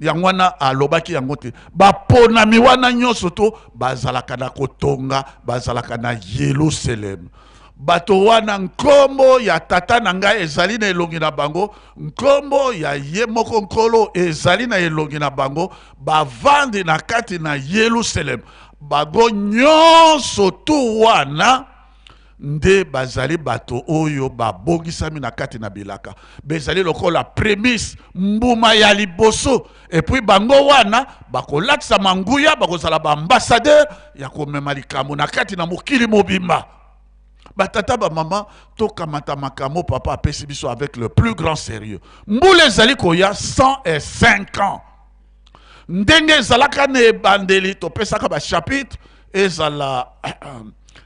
Yango wana alobaki yango te, baponami wana nyonso to bazalaka na kotonga, bazalaka na Yelusaleme. Bato wana nkombo ya tata na ngai ezali na elongi na bango, nkombo ya ye moko Nkolo ezali na elongi na bango, bavandi na kati na Yelusaleme. Bango nyonso tu wana nde bazali bato oyo babongisami na kati na bilaka, bezali lokola premise, mbuma ya liboso. Epuis bango wana bakolatisa nguya, bakozala baambassadeur ya komema likambo na kati na mokili mobimba. Batata, bamama, tokamata makambo papa apesi biso avec le plus grand sérieux. Mbula ezali koya, 105 ans ndenge ezalaka na ebandeli. Topesaka bachapitre, ezala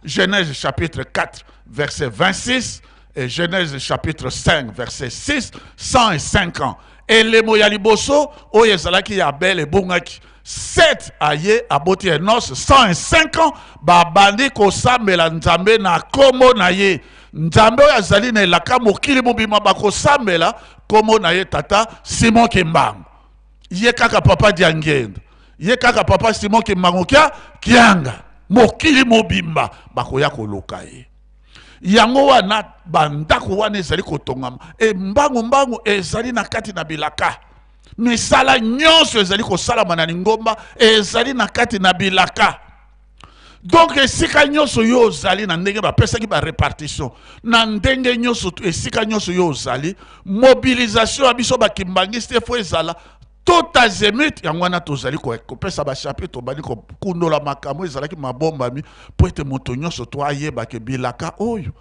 Genèse chapitre 4 verset 26 et Genèse chapitre 5 verset 6, 105 ans. Elembo ya liboso oyo ezalaki ya Abel ebongaki. 7 aye aboti Enos, 105 ans babandi kosambela Nzambe na kombo na ye. Nzambe oyo azali na elaka, mokili mobima bakosambela kombo na ye. Tata Simon Kimbangu ye kaka, papa Diangenda ye kaka, papa Simon Kimbangu kia kianga, mokili mobimba bakoya koluka ye. Yango wana bandako wana ezali kotongama e mbangu mbangu, ezali na kati na bilaka. Misala nyonso ezali kosalama na lingomba ezali na kati na bilaka. Donc esika nyonso yo ozali, na ndenge bapesaki barepartition, na ndenge nyonso, esika nyonso yo ozali, mobilisation ya biso bakimbangiste fo ezala tout azimut. Yango wana tozali kopesa bachapitre, tobandi kokundola makambo ezalaki mabombami, mpo ete moto nyonso to ayebake bilaka oyo.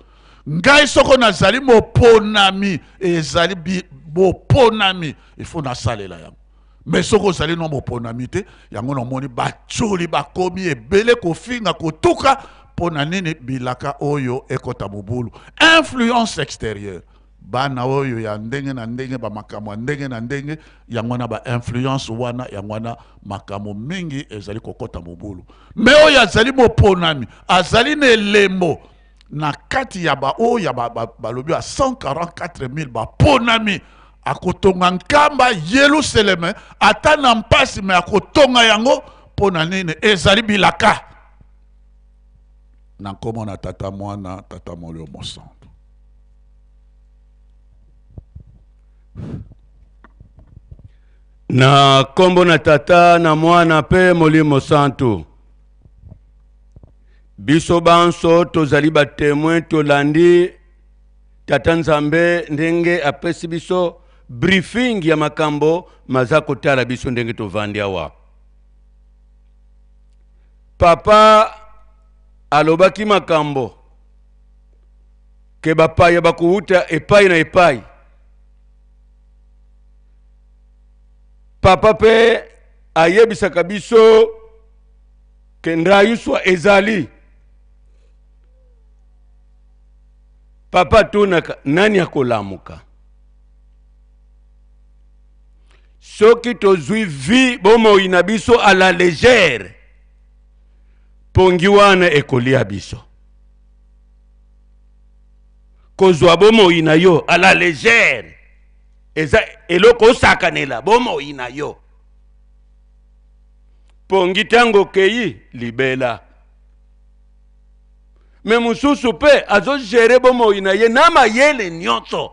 Ngai soko nazali moponami, ezali boponami, ifo nasalela yango. Me soki ozali no moponami te, yango namoni batioli bakomi ebele kofinga, kotuka. Mpo na nini? Bilaka oyo ekota mobulu, influence extérieure, bana oyo ya ndenge na ndenge, bamakambo ya ndenge na ndenge. Yango wana bainfluence wana, yango wana makambo mingi ezali kokɔta mobulu. Me oyo azali moponami, azali na elembo na kati ya baoyo ya balobi ya 144 000 baponami, akotonga nkamba Yelusaleme ata na mpasi, me akotonga yango. Mpo na nini? Ezali bilaka. Na nkombo na Tata, Mwana, Tata Molimo Mosantu. Na nkombo na Tata na Mwana mpe Molimo Santu. Biso banso tozali batemoin, tolandi Tata Nzambe ndenge apesi biso briefing ya makambo maza kotala biso ndenge tovandi awa. Papa alobaki makambo ke bapaya bakowuta epai na epai. Papa mpe ayebisaka biso ke ndayuswa ezali. Papa atunaka nani akolamuka soki tozwi vi bomoi na biso à la légère. Pongi wana ekolia biso. Kozwa bomoi na yo à la légère eza eloko osakanela bomoi na yo. Pongi ntango okei libela. Me mosusu mpe azogere bomoi na ye na mayele nyonso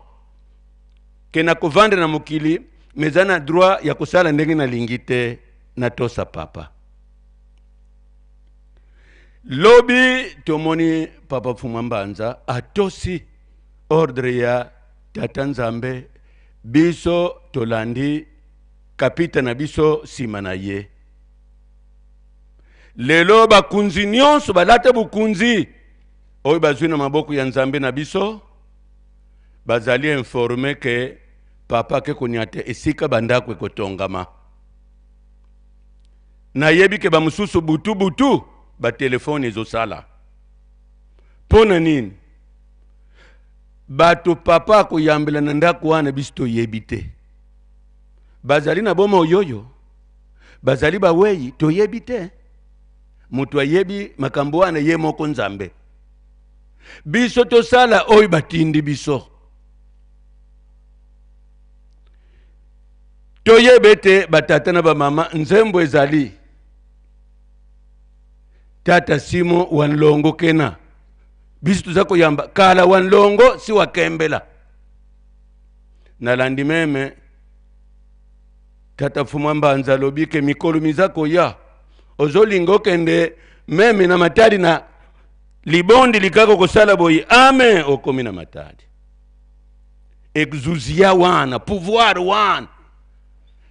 ke na kovanda na mokili, me eza na droit ya kosala ndenge nalingi te. Natosa papa. Lobi tomoni papa Fuma Mbanza atosi ordre ya Tata Nzambe. Biso tolandi kapita na biso nsima na ye. Lelo bakunzi nyonso balata bokunzi oyo bazwi na maboko ya Nzambe na biso, bazali informe ke papa ake konyata esika bandako ekotongama. Nayebi ke bamosusu butu butu batelefone ezosala. Mpo na nini? Bato papa akoyambela na ndako wana biso toyebi te. Bazali na bomoi oyo, bazali bawei, toyebi te. Moto ayebi makambo wana ye moko Nzambe. Biso tosala oyo batindi biso. Toyeba ete batata na bamama, nzembo ezali tata Simo wa nlongo kena biso toza koyamba kala wa nlongo si wakembela. Nalandi meme tata Fuma Mbanza alobi ke mikolo miza koya ozolinga okende meme na Matadi na libondi likako kosala boye amen okomi na Matadi. Exousia wana pouvoir wana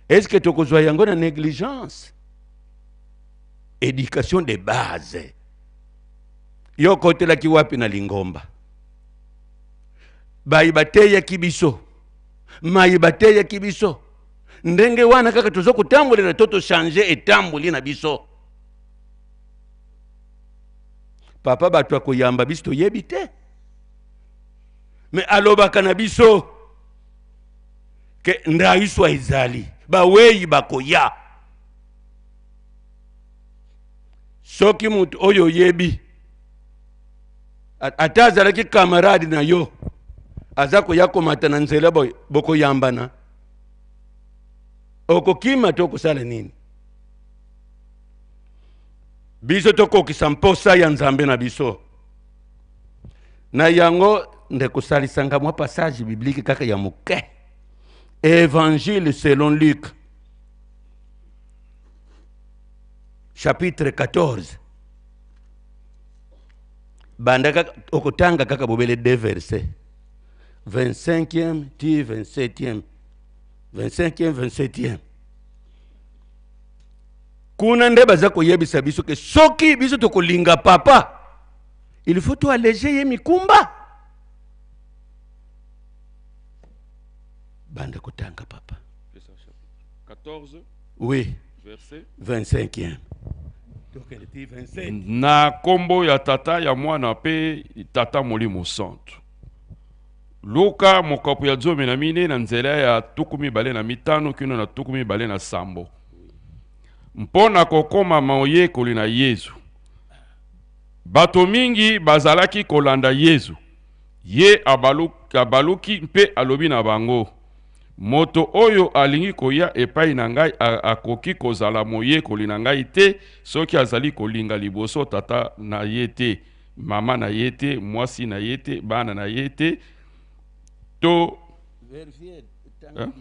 est-ce que tokozwa yango na négligence? Éducation de base yo okotelaki wapi na lingomba? Bayi bateyaki biso, mayi bateyaki biso ndenge wana kaka toza kotambolela to tochange etamboli na biso. Papa bato akoyamba biso toyebi te, me alobaka na biso ke ndaiswa ezali baweyi bakoya. Soki moto oyo oyebi ata azalaki camarade na yo aza koya komata na nzela boye, bokoyambana, okokima to okosala nini? Biso tokokisa mposa ya Nzambe na biso. Na yango nde kosalisanga mwa passage biblique kaka ya moke. Évangile selon Luc chapitre 14, banda kaka okotanga kaka bobele deux versets, 25e ti 27e, 25e 27e. Kuna nde baza koyebisa biso ke soki biso tokolinga papa, il faut to alléger ye mikumba. Banda kotanga papa. 14. Oui. Verset 25e. Tokende ti 27. Na kombo ya Tata, ya Mwana mpe Tata Molimo Santu. Luka mokapo ya 14 na nzela ya 25 kino na 27. Mpo na kokoma moyekoli na Yezu. Bato mingi bazalaki kolanda Yezu. Ye abaluki mpe alobi na bango, moto oyo alingi koya epai na ngai akoki kozala moyekoli na ngai te soki azali kolinga liboso tata na ye te, mama na ye te, mwasi na ye te, bana na ye te, to Vérifier, Hein?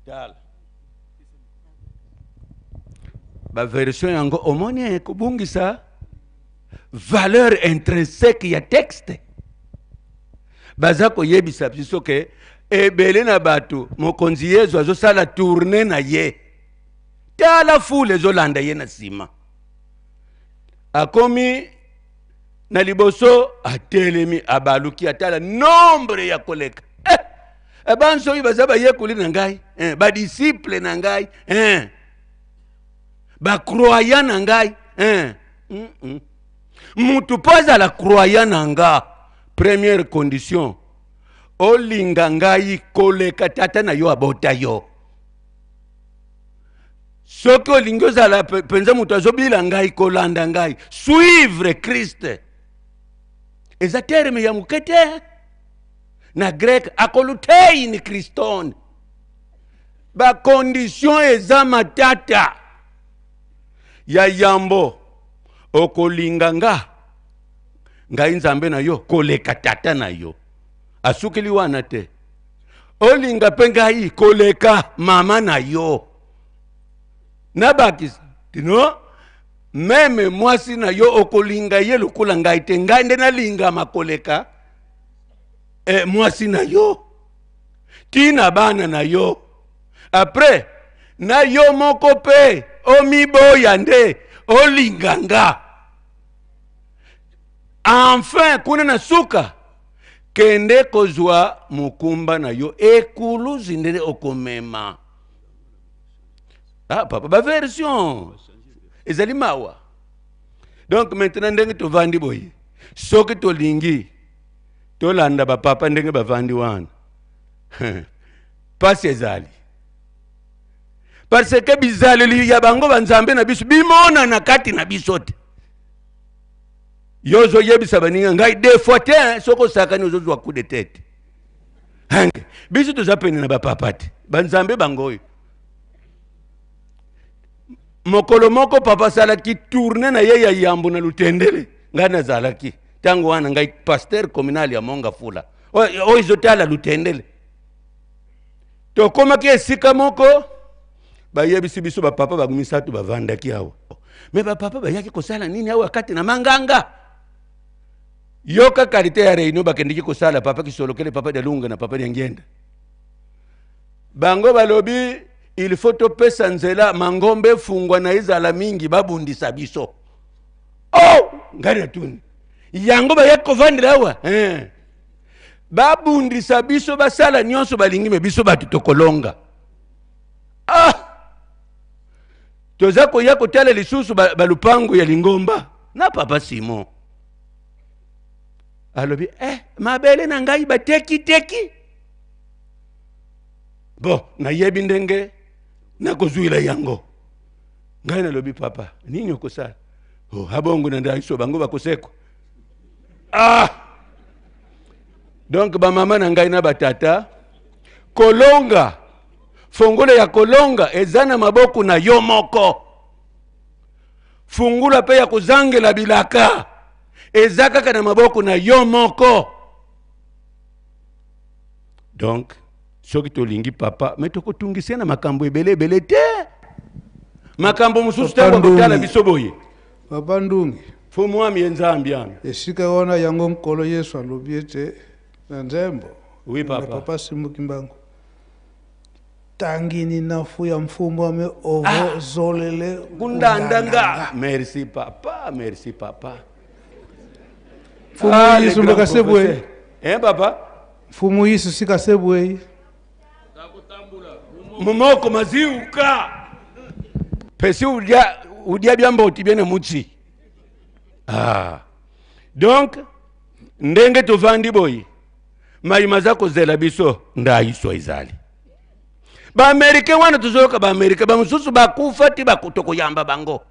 Tala. Ba version yango omoni ekobungisa valeur intrinsèque ya texte. Baza koyebisa biso ke ebele na bato mokonzi Yezu azosala tournée na ye, tala foule ezolanda ye na nsima, akomi na liboso atelemi abaluki atala nombre ya koleka. Banso oyo baza bayekoli na ngai, ba disciple na ngai, ba croyant na ngai, Mutu po azala croyant na nga, première condition olinga ngai koleka tata na yo abota yo. Soki olingi ozala mpenza moto azobila ngai, kolanda ngai, suivre Christ, eza terme ya moke te. Na grec akolutein Christon, ba condition eza matata. Ya yambo okolinga nga ngai Nzambe na yo koleka tata na yo, asukeli wana te. Olinga mpe ngai koleka mama na yo, nabakisa tino meme mwasi na yo okolinga ye lokola ngai te, ngai nde nalingama koleka mwasi na yo, tina bana na yo. Après na yo moko mpe omiboya nde olinga nga. Enfin kuna na suka kende kozwa mokumba na yo ekuluzi nde okomema. Ah papa, ba version ezali mawa. Donc maintenant ndenge tovandi boye, soki tolingi Tolanda bapapa ndenge bavandi wana. Pasi ezali. Parce que bizaleli ya bango banzambe na biso bimonana kati na biso te. Yo ozoyebisa baninga ngai deux fois te, hein, soki osakani ozozwa coup de tête. Hange, biso toza pene na bapapa te, banzambe bango oyo. Mokolo moko papa asalaki tourne na ye ya yambo na Lutendele, ngai nazalaki ntango wana ngai pasteur communal ya Monga Fula oyo ezotala Lutendele. Tokomaki esika moko bayebisi biso bapapa ba misato bavandaki awa, me bapapa bayaki kosala nini awa kati na manganga? Yoka kalite ya reunion bakendeki kosala, papa Kisolokele, papa Dialunga na papa Diangienda. Bango balobi il faut topesa nzela mangombe efungwa na ezala mingi babundisa biso. Oh, ngai natuni yango bayaki kovandela awa eh. Babundisa biso, basala nyonso balingi, me biso bato tokolonga. Ah! Toza koya kotala lisusu balupango ba ya lingomba na papa Simon alobi eh, mabele na ngai batekiteki. Bon, nayebi ndenge nakozwila yango. Ngai nalobi papa, nini okosala? Oh, abongo na ndaiso bango bakosekwa. Ah! Donc bamama na ngai na batata, kolonga, fongolo ya kolonga eza na maboko na yo moko. Fungula pe ya kozangela bilaka eza kaka na maboko na yo moko. Donc soki tolingi papa, mais tokotungisa na makambo ebele ebele te. Makambo mosusu ntango akotala biso boye. Papa Ndungi. Fo mwami ye Nzambi ami. Esika wana yango Nkolo Yesu alobi ete na nzembo. Oui, papa. Na papa Simon Kimbangu. Tangini na fu ya mfumu ame ovo ah. zolele kundandanga. Merci papa, merci papa. Mfumu ah, Yesu mbaka sebwe. Eh papa? Mfumu Yesu sika sebwe. Mumoko maziuka. Pesi udia udia byamboti byene mutsi. Ah. Donc ndenge tovandi boyi mai maza kozela biso ndaiso ezali. Ba Américain wana tozoyoka ba Américain ba mosusu bakufa ti tokoyamba bango.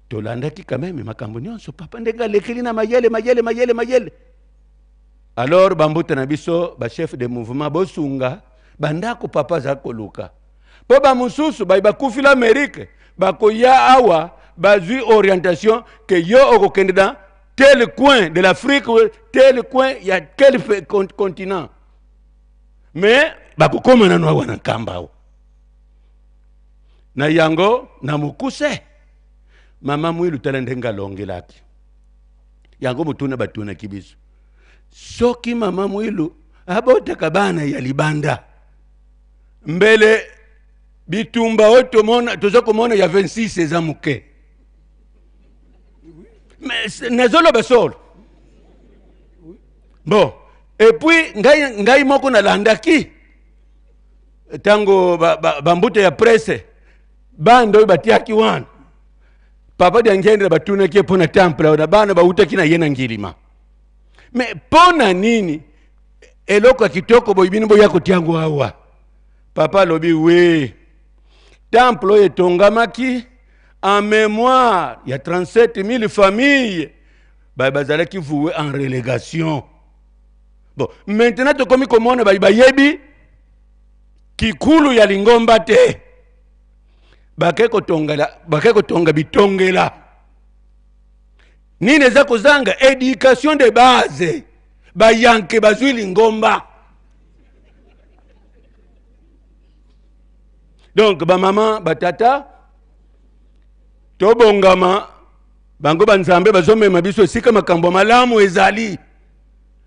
Tolandaki quand même makambo nyonso papa ndenge alekeli na mayele mayele mayele mayele. Alors bambuta na biso ba chef de mouvement bosunga bandako papa aza koluka. Po ba mosusu ba bakufi la Amérique bakoya awa bazwi orientation que yo okokende dans tel coin de l'Afrique, tel coin ya quel continent. Mais bakokoma nanu awa na Nkamba awa. Na yango na mokuse mama Mwilu tala ndenge alongelaki yango motuna batunaki biso soki mama Mwilu abotaka bana ya libanda mbele bitumba oyo tomona toza komona ya 26 eza moke. Mais nazoloba solo. Bon, et puis ngai, ngai moko nalandaki ntango bambuta ba ya presse bande oyo batiaki wana papa Diangienda batunaki ye mpo na temple wana bana bautaki na ye na Ngilima. Mais mpo na nini eloko ya kitoko boye bino boya kotia yango awa? Papa alobi we temple oyo etongamaki en mémoire ya 37 000 familles ba bazalaki voué en relégation. Bon, maintenant tokomi komona ba bayebi kikulu ya lingomba te, bake kotonga, bake kotonga bitongela. Nini eza kozanga? Éducation de base. Bayanke bazwi lingomba. Donc ba mama, ba tata, tobongama bango ba nzambe bazomema biso esika makambo malamu ezali.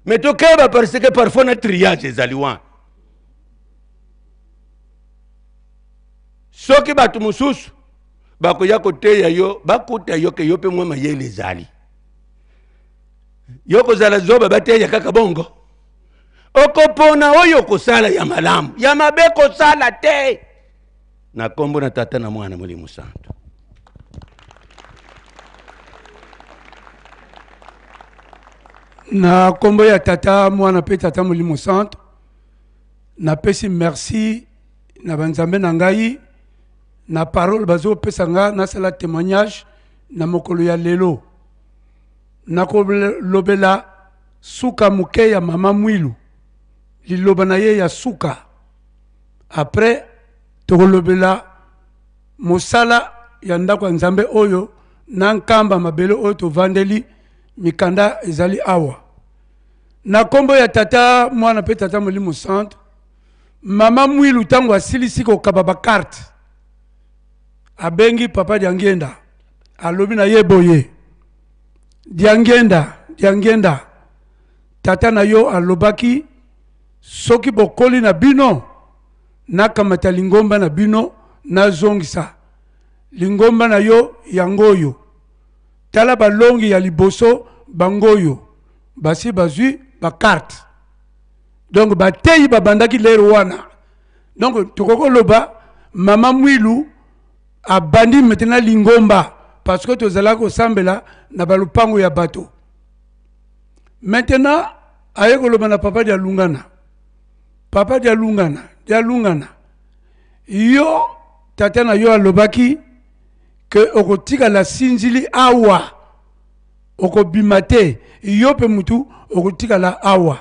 Mais tokeba parce que parfois na triage ezali wana. Soki bato mosusu bakoya koteya yo, bakuta yo ke yo mpe mwa mayele ezali. Yo kozala zoba bateya kaka bongo. Okopona oyo kosala ya malamu, ya mabe kosala te. Na kombo na Tata na Mwana Molimo Santo. Na nkombo ya Tata, Mwana mpe Tata Molimo Santo, napesi merci na banzambe na ngai na parole bazopesa nga nasala témoignage na mokolo ya lelo. Nakolobela suka moke ya mama Mwilu, liloba na ye ya suka. Après tokolobela mosala ya ndako ya Nzambe oyo na Nkamba, mabele oyo tovandeli. Mikanda ezali awa. Na nkombo ya Tata, Mwana mpe Tata Molimo Santo, mama Mwilu ntango asilisi kokaba bakarte, abengi papa Diangienda, alobi na ye boye: Diangienda, Diangienda, tata na yo alobaki soki bokoli na bino, nakamata lingomba na bino, nazongisa lingomba na yo yango oyo. Tala balongi ya liboso bango oyo basi bazwi bakarte. Donc bateyi babandaki lere wana. Donc tokoki koloba mama Mwilu abandi maintenant lingomba, parce que tozalaki kosambela na balupango ya bato. Maintenant aye koloba na papa Dialungana: papa Dialungana, Dialungana, yo tata na yo alobaki ke okotikala sinzili awa, okobima te, yo mpe mutu okotikala awa.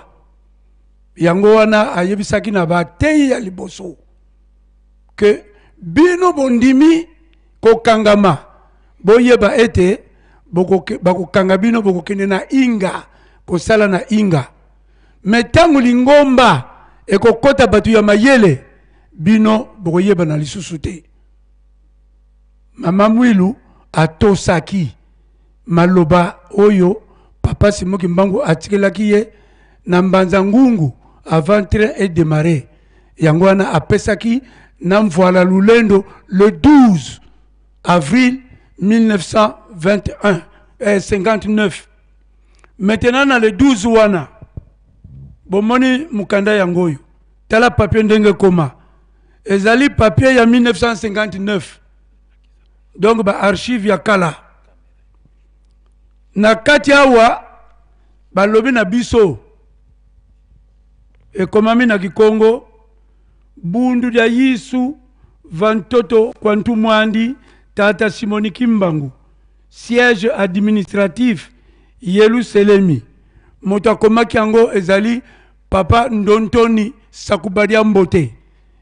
Yango wana ayebisaki na bateyi ya liboso ke bino bondimi kokangama, boyeba ete bakokanga bino, bokokende na Inga kosala na Inga. Me ntango lingomba ekokɔta bato ya mayele, bino bokoyebana lisusu te. Mama Mwilu atosaki maloba oyo papa Simon Kimbangu atikelaki ye na Mbanza Ngungu avant train edémarrer. Yango wana apesaki na Mvuala Lulendo le 12 avril 1921, 59. Maintenant na le 12 wana, bomoni mokanda yango oyo. Tala papier ndenge ekoma, ezali papier ya 1959, donc baarchive ya kala. Na kati awa balobi na biso, ekomami na Kikongo: bundu dia yisu vantoto kwa ntumwandi tata Simoni Kimbangu, siège administratif Yelusalemi. Moto akomaki yango ezali papa Ndontoni Sakubadia Mbote,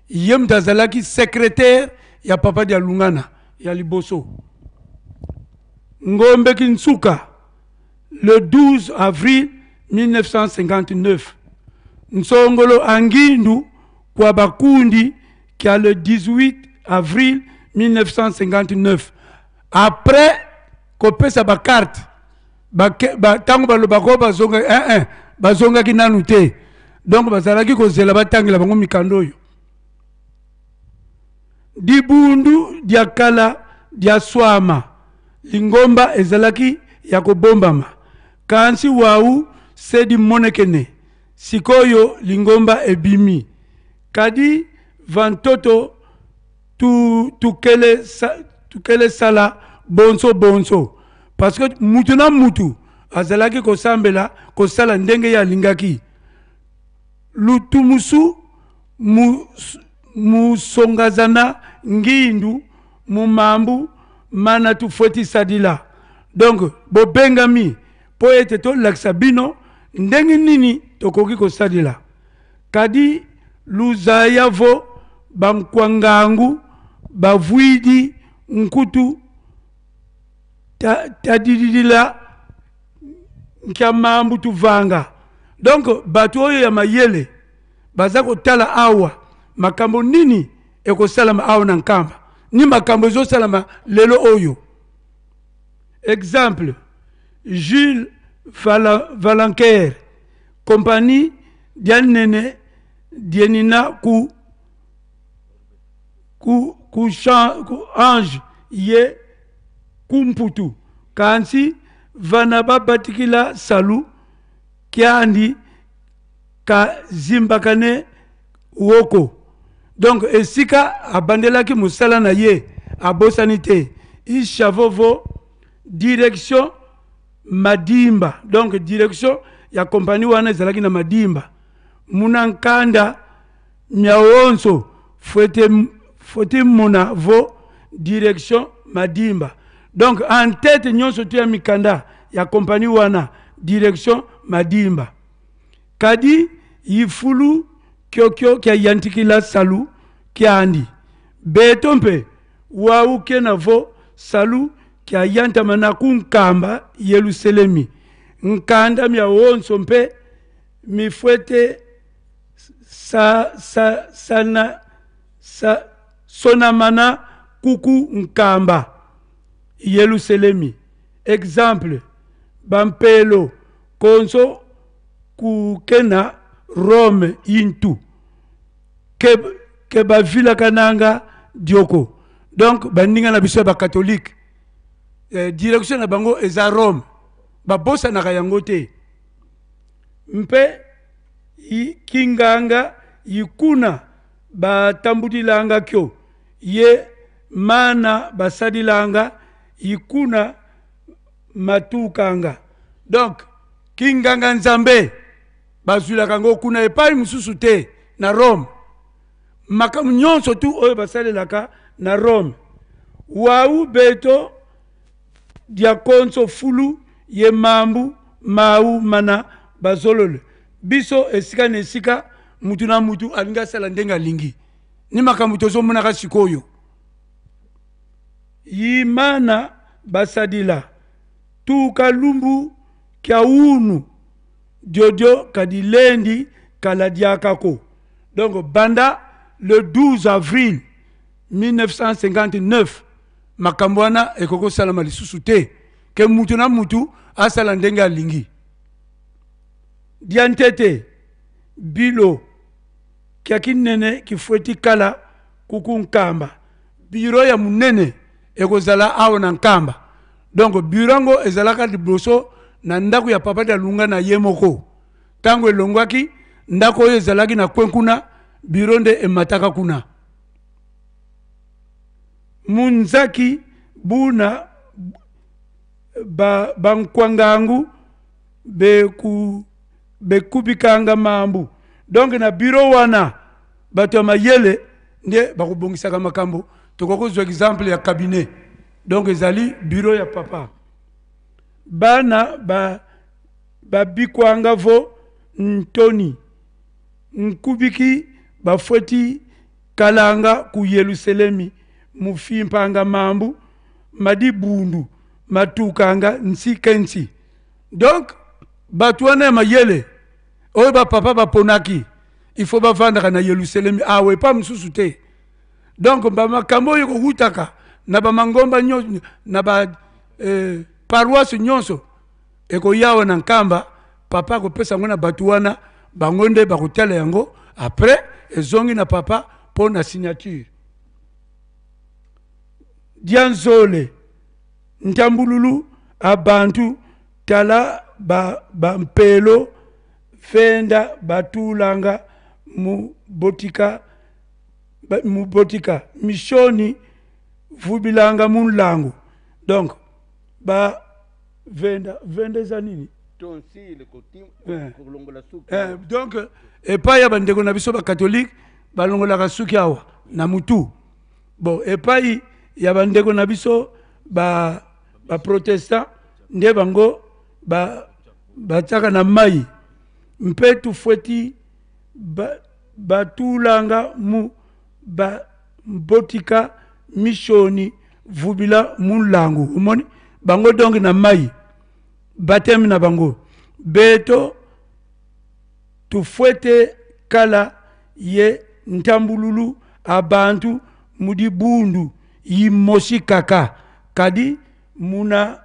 ye moto azalaki secrétaire ya papa Dialungana ya liboso. Ngombe Kinsuka, le 12 avril 1959. Nsongolo Angindu kwa Bakundi kia le 18 avril 1959. Après kopesa bakarte, ntango balobaka oyo bazonga, eh, eh, bazongaki nanu te. Donc bazalaki kozela batangela bango mikanda oyo. Dibundu dia kala dia swama, lingomba ezalaki ya kobombama, kasi wau sedi monekene sikoyo lingomba ebimi. Kadi vantoto tu, tukele, sa, tukele sala bonso bonso, parce que mutu na mutu azalaki kosambela, kosala ndenge ye alingaki. Lutumusu musongazana ngindu mumambu mana tufwetisadila. Donc bobengami mpo ete tolakisa bino ndenge nini tokoki kosalela. Kadi luzayavo bankwangangu bavwidi nkutu tadididila nkiamambu tuvanga. Donc bato oyo ya mayele baza kotala awa makambo nini ekosalama awa na Nkamba, ni makambo ezosalama lelo oyo. Exemple, Jules Valanquer, compagnie dianene dienina ku ku ku, chan, ku ange ye kumputu kansi vana babatikila salu kiandi kazimbakane woko. Donc esika abandelaki mosala na ye abosani te. Ishavovo direction Madimba, donc direction ya kompani wana ezalaki na Madimba. Muna nkanda mia onso fwete fwete mona vo direction Madimba. Donc en tete nyonso tu ya mikanda ya kompani wana direction Madimba. Kadi yifulu kyokyo kya yantikila salu kyandi beto mpe wau kena vo salu kya yantama na kunkamba Yelusalemi nkanda mya wonso mpe mifwete sa, sa, sana, sa, sonamana kuku nkamba Yelusalemi. Exemple bampelo konso kukena Rome intu ke, ke bavilaka nanga dioko. Donc baninga na biso ya bacatholique eh, direction na bango eza Rome, babosanaka yango te. Mpe kinganga yikuna batambudilanga kyo ye mana basalilanga yikuna matukanga. Donc kinganga nzambe bazwilaka yango kuna epai mosusu te na Rome. Makambo nyonso tu oyo basalelaka na Rome. Wau beto diakonso fulu ye mambu mau mana bazolole biso esika na esika mutu na mutu alingi asala ndenge alingi ni makambo tozomonaka sikoyo yimana basadila tuka lumbu kya unu diodio kadilendi kala diakako. Donc banda le 12 avril 1959 makambo wana ekoki kosalama lisusu te ke mutu na mutu asala ndenge alingi. Diantete bilo kya kinene kifueti kala kuku nkamba biro ya munene ekozala awa na nkamba. Donc biro yango ezalaka liboso na ndako ya papa Dialunga na ye moko. Ntango elongwaki ndako oyo ezalaki na kwen kuna, biro nde emataka kuna. Munzaki buna ba bankwangangu beku bekubikanga mambu. Donc na biro wana bato ya mayele nde bakobongisaka makambo. Tokoki kozwa exemple ya cabinet. Donc ezali biro ya papa. Bana ba babikwanga vo ntoni nkubiki bafweti kalanga ku Yelusalemi mufimpanga mambu madibundu matukanga nsi kensi. Donc bato wana ya mayele oyo bapapa baponaki il faut bavandaka na Yelusalemi awa epa mosusu te. Donc bamakambo oyo ekowutaka na bamangomba nyonso na ba paroisse nyonso ekoyawa na nkamba, papa akopesa yango na bato wana, bango nde bakotala yango après ezongi na papa mpo na signature. Dianzole ntambululu abantu tala ba, ba mpelo fenda batulanga mu botika ba, mu botika mishoni vubilanga munlangu. Donc ba venda venda eza nini? Tonsile, kolongola suki. Donc epai ya bandeko na biso bakatolike balongolaka suki awa na mutu. Bon, epai ya bandeko na biso ba baprotestant nde bango batiaka na mai mpe tufweti batulanga mu ba mbotika mishoni vubila mulangu. Omoni bango donc na mai baptême na bango beto tufwete kala ye ntambululu abantu mudibundu yimosi kaka kadi muna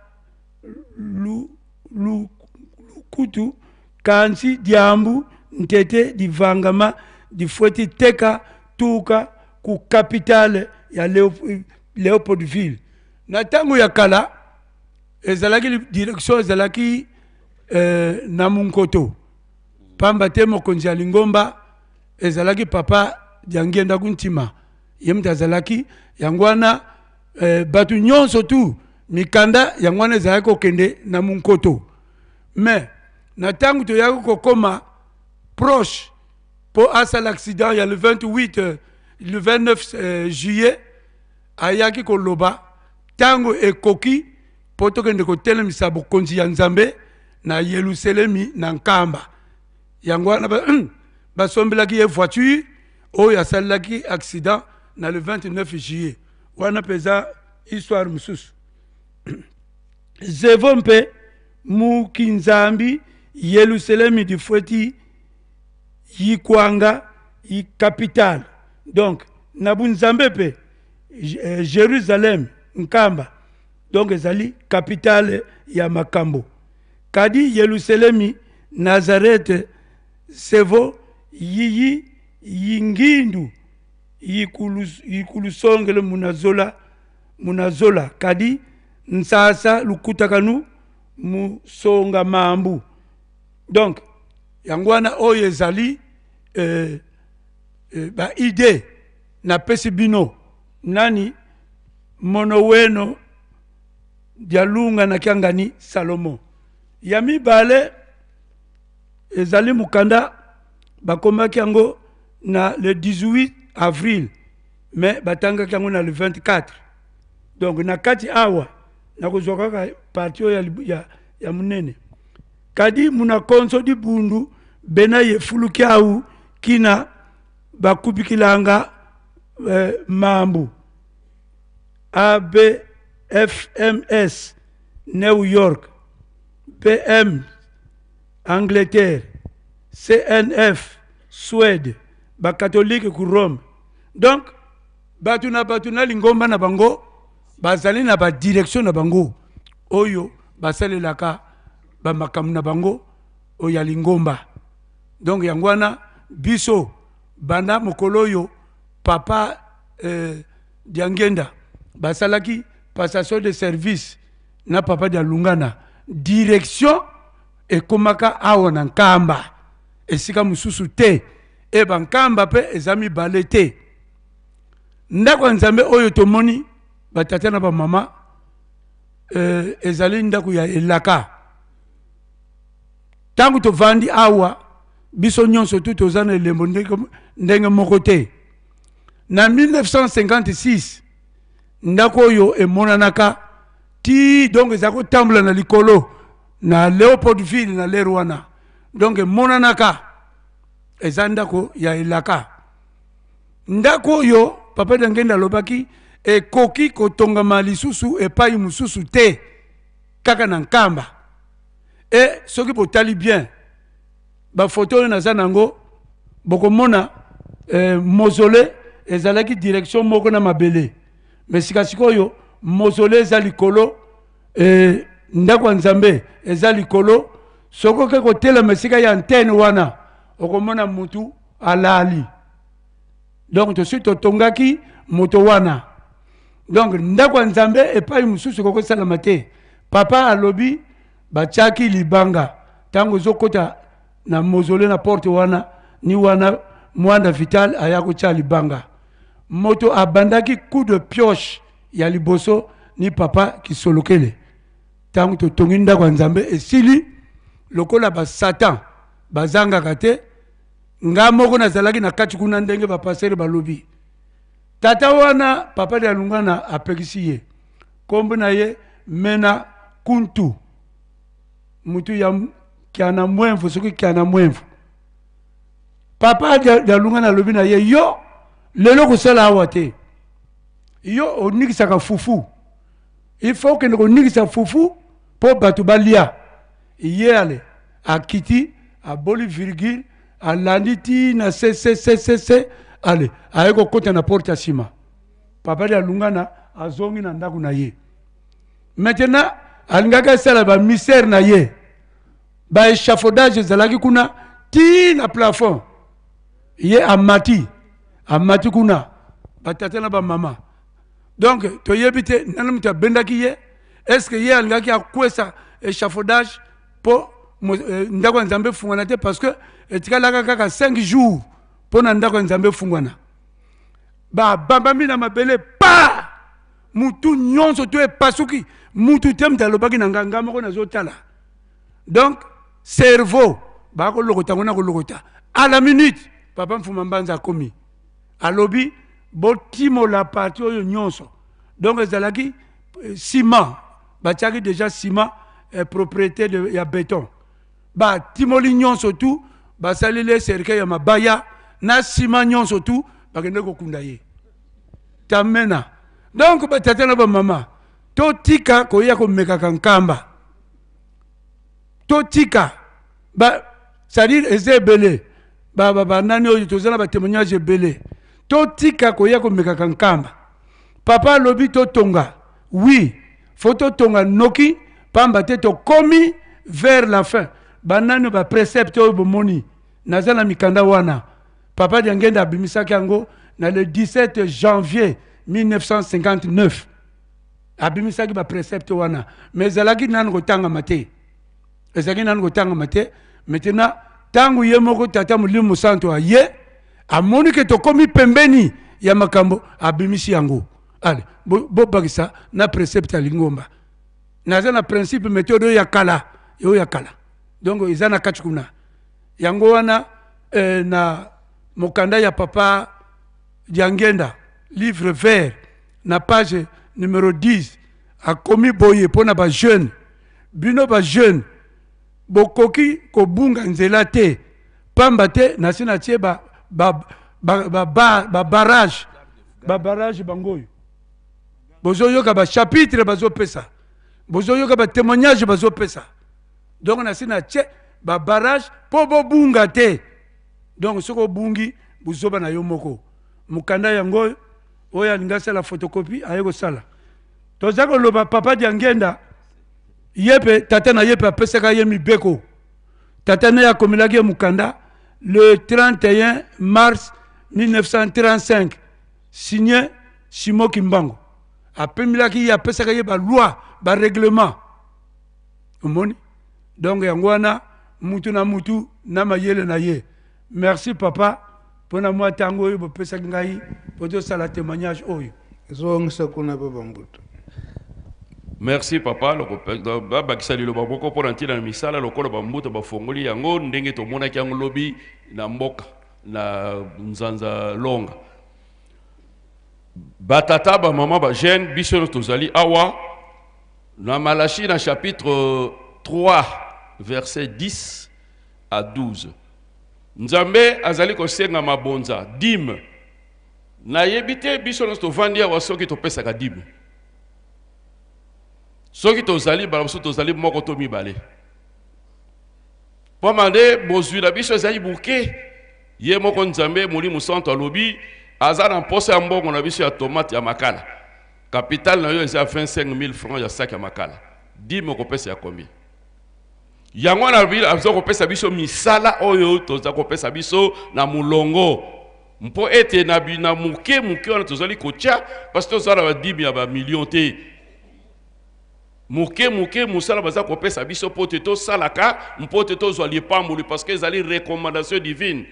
lu, lu, lukutu kansi diambu ntete divangama difweti teka tuka ku capitale ya Leopoldville. Na tango ya kala ezalaki direction ezalaki na Munkoto, pamba te mokonzi ya lingomba ezalaki papa Diangienda Kuntima, ye moto azalaki yango wana. Bato nyonso tu mikanda yango wana ezalaki kokende na Munkoto. Mais Na ntango toyaki kokoma proche mpo asala accident ya le 28 euh, le 29 euh, juillet, ayaki koloba ntango ekoki mpo tokende kotelemisa bokonzi ya Nzambe na Yelusalemi na Nkamba. Yango wana basombelaki ye voiture oyo asalelaki accident na le 29 juillet. Wana mpenza histoire mosusu. Zevo mpe mukinzambi Yelusalemi difueti yikwanga yi capitale. Donc na bunzambe mpe eh, Jerusalem Nkamba donc ezali capitale ya makambo. Kadi Yelusalemi Nazareth sevo yiyi yingindu yikulusongele munazola munazola kadi nsasa lukutakanu musonga mambu. Donc yango wana oyo ezali eh, eh, ba idée napesi bino nani monoweno dialunga na kiangani Salomo. Ya mibale ezali mokanda bakomaki yango na le 18 avril mais batangaki yango na le 24. Donc na kati awa nakozwa kaka parti oyo ya, ya, ya monene. Kadi munakonso dibundu bena yefuluki au kina bakubikilanga eh, mambu ABFMS New York, PM Angleterre, CNF Suède, bakatolike ku Rome. Donc bato na bato na lingomba na bango bazali na badirection na bango oyo basalelaka bamakambo na bango oyo ya lingomba. Donc yango wana biso banda mokolo oyo papa eh, Diangenda basalaki passation de service na papa Dialungana, direction ekomaka awa na Nkamba, esika mosusu te. E bankamba mpe eza mibale te. Ndako ya Nzambe oyo tomoni batata na bamama eh, ezali ndako ya elaka. Ntango tovandi awa biso nyonso tu toza na elembo ndenge, ndenge moko te. Na 1956 ndako oyo emonanaka ti donc eza kotambola na likolo na Leopoldville na lere wana, donc emonanaka eza ndako ya elaka. Ndako oyo papa Diangenda alobaki ekoki kotongama lisusu epai mosusu te kaka na Nkamba. E soki botali bien bafoto oyo naza nango bokomona eh, mausolée ezalaki direction moko na mabele, mais sika sikoyo mausolée eza likolo eh, ndako ya Nzambe eza likolo. Soki oke kotelema esika ya antenne wana okomona mutu alali. Donc tosi totongaki moto wana. Donc ndako ya Nzambe epai mosusu ekoki kosalama te. Papa alobi batiaki libanga ntango ozokota na mausolée na porte wana, ni wana Mwanda Vital aya kotia libanga. Moto abandaki coup de pioche ya liboso ni papa Kisolokele. Ntango totongi ndako ya Nzambe esili lokola ba Satan bazangaka te, nga moko nazalaki na kati kuna ndenge ba pasteur balobi. Tata wana papa Dialungana apekisi ye, kombo na ye Mena Kuntu, mutu ya Kiana Mwenvu, soki Kiana Mwenvu. Papa Dialungana alobi na ye, yo lelo kosala awa te, yo onikisaka fufu, il faut okende konikisa fufu mpo bato balia. Ye ale akiti aboli virgule alandi ti na se se se se se, ale aye kokota na porte ya nsima. Papa Dialungana azongi na ndako na ye. Maintenant alingaki asala ba mystère na ye, ba échafaudage ezalaki kuna ti na plafond. Ye amati, amati kuna batata na bamama. Donc toyebi te nani moto abendaki ye. Est-ce que ye alingaki akwesa échafaudage mpo eh, ndako ya Nzambe efungwana te, parce que etikalaka kaka 5 jours mpo na ndako ya Nzambe efungwana. Babambami na mabele pa mutu nyonso to epasuki, mutu te moto alobaki na nga, nga moko nazotala. Donc Cerveau bakolokota yango na kolokota. À la minute, papa Mfuma Mbanza akomi. Alobi botimola partie oyo nyonso. Donc ezalaki euh, ciment, batiaki déjà ciment eh, propriété de, ya béton. Batimoli nyonso tout, basaleli cercueil ya mabaya na ciment nyonso tout, bakende kokunda ye. Tamena. Donc batata na bamama totika koya komekaka nkamba. Totika ba c'est-à-dire eza ebele ba ba banani oyo toza na ba témoignage ebele. Totika koya komekaka nkamba. Papa alobi totonga. Oui, faut totonga noki pamba te tokomi vers la fin. Banani ba précepte oyo bomoni naza na mikanda wana. Papa Diangenda abimisaki yango na le 17 janvier 1959. Abimisaki ba précepte wana, mais ezalaki nanu kotangama te. Ezalaki nanu kotangama te. Maintenant, tango ye moko tata Molimo Mosantu aye, amoni ke tokomi pembeni ya makambo, abimisi yango. Allez, bobakisa na précepte ya lingomba. Naza na principe méthode oyo ya kala, oyo ya kala. Donc eza na kati kuna. Yango wana eh, na mokanda ya papa Diangenda, livre vert, na page numéro 10, akomi boye mpo na ba jeune. Bino ba jeune bokoki kobunga nzela te, pamba te nasi natie ba, ba, ba, ba, ba, ba barrage, ba barrage bango oyo bozoyoka ba chapitre bazopesa, bozoyoka ba témoignage bazopesa. Donc nasi natie ba barrage mpo bobunga te. Donc soki obungi buzoba na yo moko. Mokanda yango oyo alingi asala photocopie aye kosala. Toza koloba papa Diangenda ye mpe tata na ye mpe apesaka ye mibeko. Tata na ye akomelaki ye mokanda le 31 mars 1935 signé Simon Kimbangu. Apemelaki ye, apesaka ye ba loi, ba règlement. Omoni? Donc yango wana mutu na mutu na mayele na ye. Merci papa pona mwa tango oyo bopesaki ngai po tosala témoignage oyo. Zongisa kuna pe bambuta. Merci papa, babakisa liloba moko mpo na ntina na misala lokola bambuta bafongoli yango ndenge tomonaki yango lobi na mboka na Nzanza Longa. Batata, bamama, ba jeune, biso nyonso tozali awa na Malachie na chapitre 3 verset 10 à 12. Nzambe azali kosenga mabonza, dime. Nayebi te biso nyonso tovandi awa soki topesaka dime. Soki tozali mbala mosusu tozali moko to mibale. Pamba nde bozwi na biso ezali moke. Ye moko Nzambe Molimo Santo alobi aza na mposa ya mbongo na biso ya tomate ya makala. Capital na yo eza 25000 francs ya sac ya makala. Dime okopesa ya combien? Yango wana alobi aza kopesa biso misala oyo toza kopesa biso na molongo mpo ete na, na moke moke wana tozali kotya, parce que tozala na badime ya bamillion te. Moke moke mosala baza kopesa biso mpo te tosalaka, mpo te tozwa lipamboli, parce que ezali recommandation divine.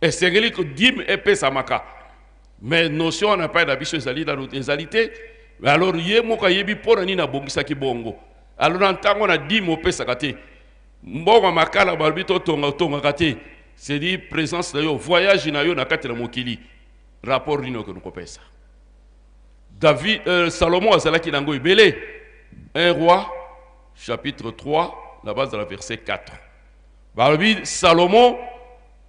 Esengeli dime epesamaka, mais notion wana epai na biso ezali nanu ezali te. Alors ye moko ayebi mpo na nini abongisaki bongo. Alors na ntango na dime opesaka te, mbongo ya makala balobi totonga, otongaka te, c'est dit présence na yo, voyage na yo na kati na mokili, rapport nini okende kopesa? David, Salomon azalaki nango ebele. 1 roi chapitre 3 na base la verset 4. Balobi Salomon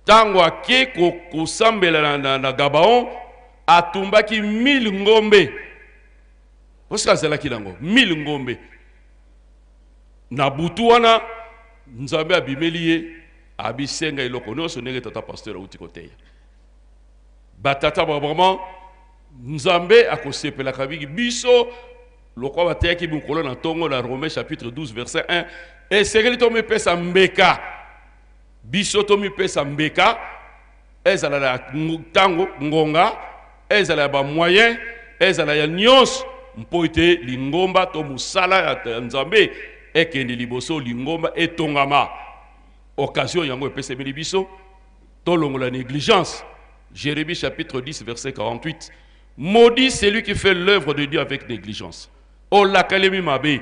tango ake kosambela na, na, na Gabaon atumbaki 1000 ngombe. Parce azalaki nango 1000 ngombe. Na butu wana Nzambe abimeli ye abisenga eloko nyonso ndenge tata pasteur auti koteya. Batata ba vraiment Nzambe akosepelaka mingi biso lokola bateyaki mokolo na ntongo na Romains chapitre 12 verset 1, esengeli tomipesa mbeka. Biso tomipesa mbeka, ezala na ntango ngonga, ezala ya bamoyen, ezala ya nyonso, mpo ete lingomba to mosala ya Nzambe ekende liboso, lingomba etongama. Occasion yango epesemeli biso tolongola négligence. Jérémie chapitre 10 verset 48. Maudit celui qui fait l'œuvre de Dieu avec négligence. Olakalemi mabe.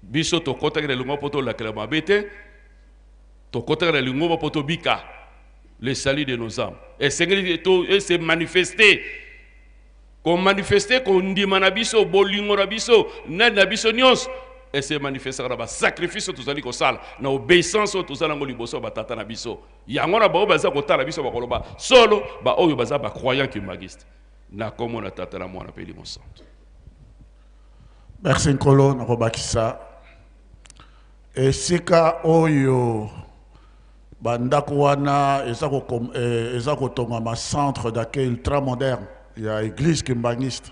Biso tokotaki na elongo mpo tolakela mabe te. Tokotaka na lingomba mpo tobika le salut de nos âmes. Esengeli to ese manifester, komanifeste kondima na biso, bolingo na biso, nani na biso nyonso ese manifestaka na basacrifice oyo tozali kosala, na obéissance oyo tozala yango liboso ya batata na biso. Yango na baoyo baza kotala biso bakoloba solo, baoyo baza bacroyant kimbanguiste. Na kombo na Tata na Mwana mpe Elimo Santu. Merci Nkolo, nakobakisa esika oyo bandako wana eza eza kotongama centre d'accueil ultra moderne ya église kimbanguiste.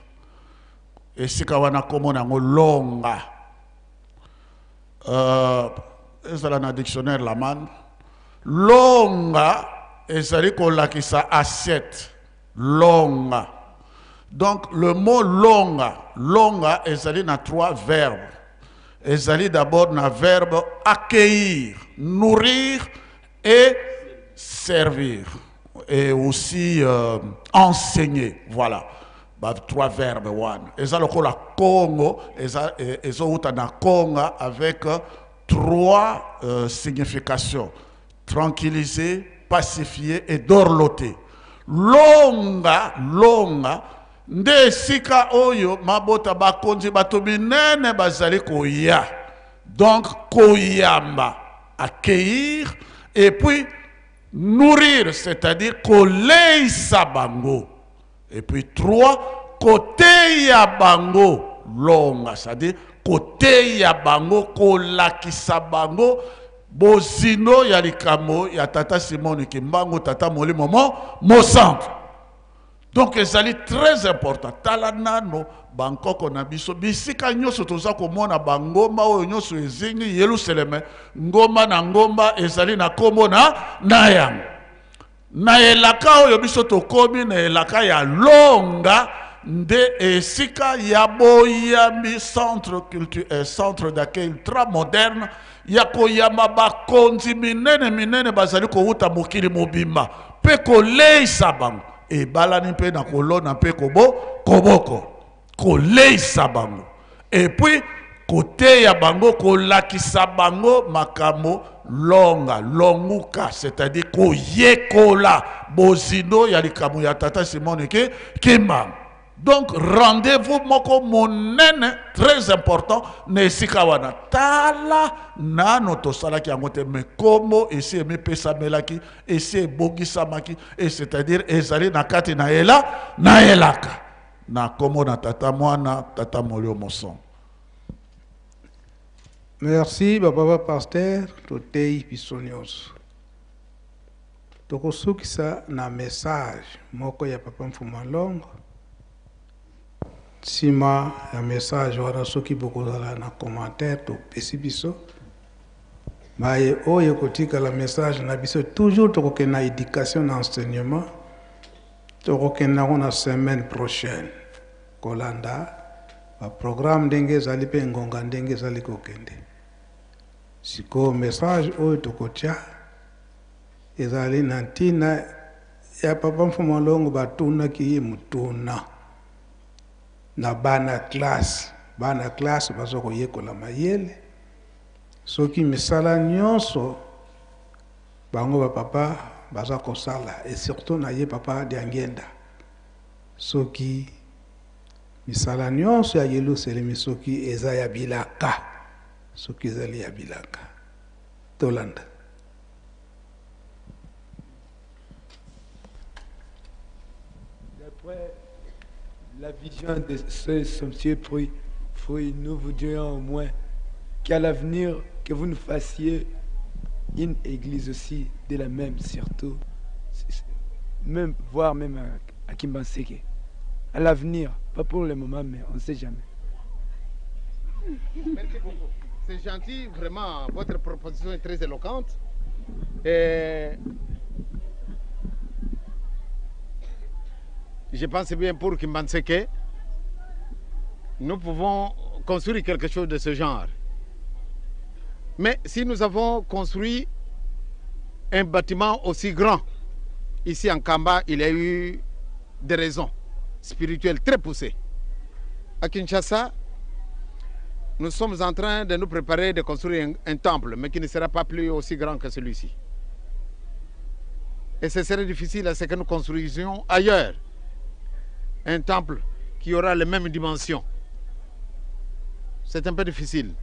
Esika wana kombo na yango Longa. Ezala na dictionnaire Laman, Longa ezali kolakisa assiette. Longa. Donc le mot longa, longa ezali na trois verbes. Ezali d'abord na verbe accueillir, nourrir et servir. Et aussi enseigner. Voilà. Ba trois verbes wana. Eza lokola Congo, eza, ezouta na Konga avec trois significations. Tranquilliser, pacifier et dorloter. Longa, longa, nde esika oyo mabota bakonzi bato minene bazali koya. Donc koyamba, accueillir et puis nourrir, c'est-à-dire koleisa bango. Et puis trois, koteya bango, longa, c'est-à-dire koteya bango, kolakisa bango bozino ya likambo ya tata Simon Kimbangu, tata molimo mo mosantu. Donc ezali très important. Tala nano bankoko na biso bisika nyonso toza komona bangomba oyo nyonso ezingi Yelusaleme, ngomba na ngomba ezali na kombo na yango. Na elaka oyo biso tokomi na elaka ya longa nde esika ya boyambi centre culture centre d'accueil ultra moderne ya koyamba bakonzi minene minene bazali kowuta mokili mobimba mpe koleisa bango. Ebalani mpe na kolona mpe koboko, koleisa bango et puis koteya bango, kolakisa bango makambo longa, longuka, c'est-à-dire koyekola bozindo ya likambo ya tata Simon Kimbangu. Donc rendez-vous moko monene très important na esika wana. Tala nano tosalaki yango te, mais kombo esi emipesamelaki, esi ebongisamaki, et c'est-à-dire ezali na kati na ela, na elaka. Na kombo na tata mwana, tata molio moson. Merci papa pasteur, totei biso nyonso. Tokosukisa na message moko ya papa Mfuma Longo. Sima ya message wana soki bokozala na commentaire topesi biso. Maye oyo kotikala message na biso toujours tokokende na éducation na enseignement. Tokokende yango na semaine prochaine. Kolanda ba programme ndenge ezali pe ngonga ndenge ezali kokende. Sikoyo message oyo tokotia ezali na ntina ya papa Mfuma Longo batunaki ye motuna na bana classe. Bana classe baza koyekola mayele soki misala nyonso bango ba papa baza kosala, et surtout na ye papa Diangienda, soki misala nyonso ya Yelusalemi soki eza ya bilaka, soki ezali ya bilaka. Tolanda. D'après la vision de ce somptueux fruit, nous voudrions au moins qu'à l'avenir, que vous nous fassiez une église aussi de la même, surtout, même, voire même à Kimbanseke. À l'avenir, pas pour le moment, mais on ne sait jamais. Merci beaucoup. C'est gentil, vraiment, votre proposition est très éloquente. Et je pense bien pour Kimbanseke, nous pouvons construire quelque chose de ce genre. Mais si nous avons construit un bâtiment aussi grand, ici en Kamba, il y a eu des raisons spirituelles très poussées. À Kinshasa, Nous sommes en train de nous préparer de construire un, un temple, mais qui ne sera pas plus aussi grand que celui-ci. Et ce serait difficile à ce que nous construisions ailleurs un temple qui aura les mêmes dimensions. C'est un peu difficile.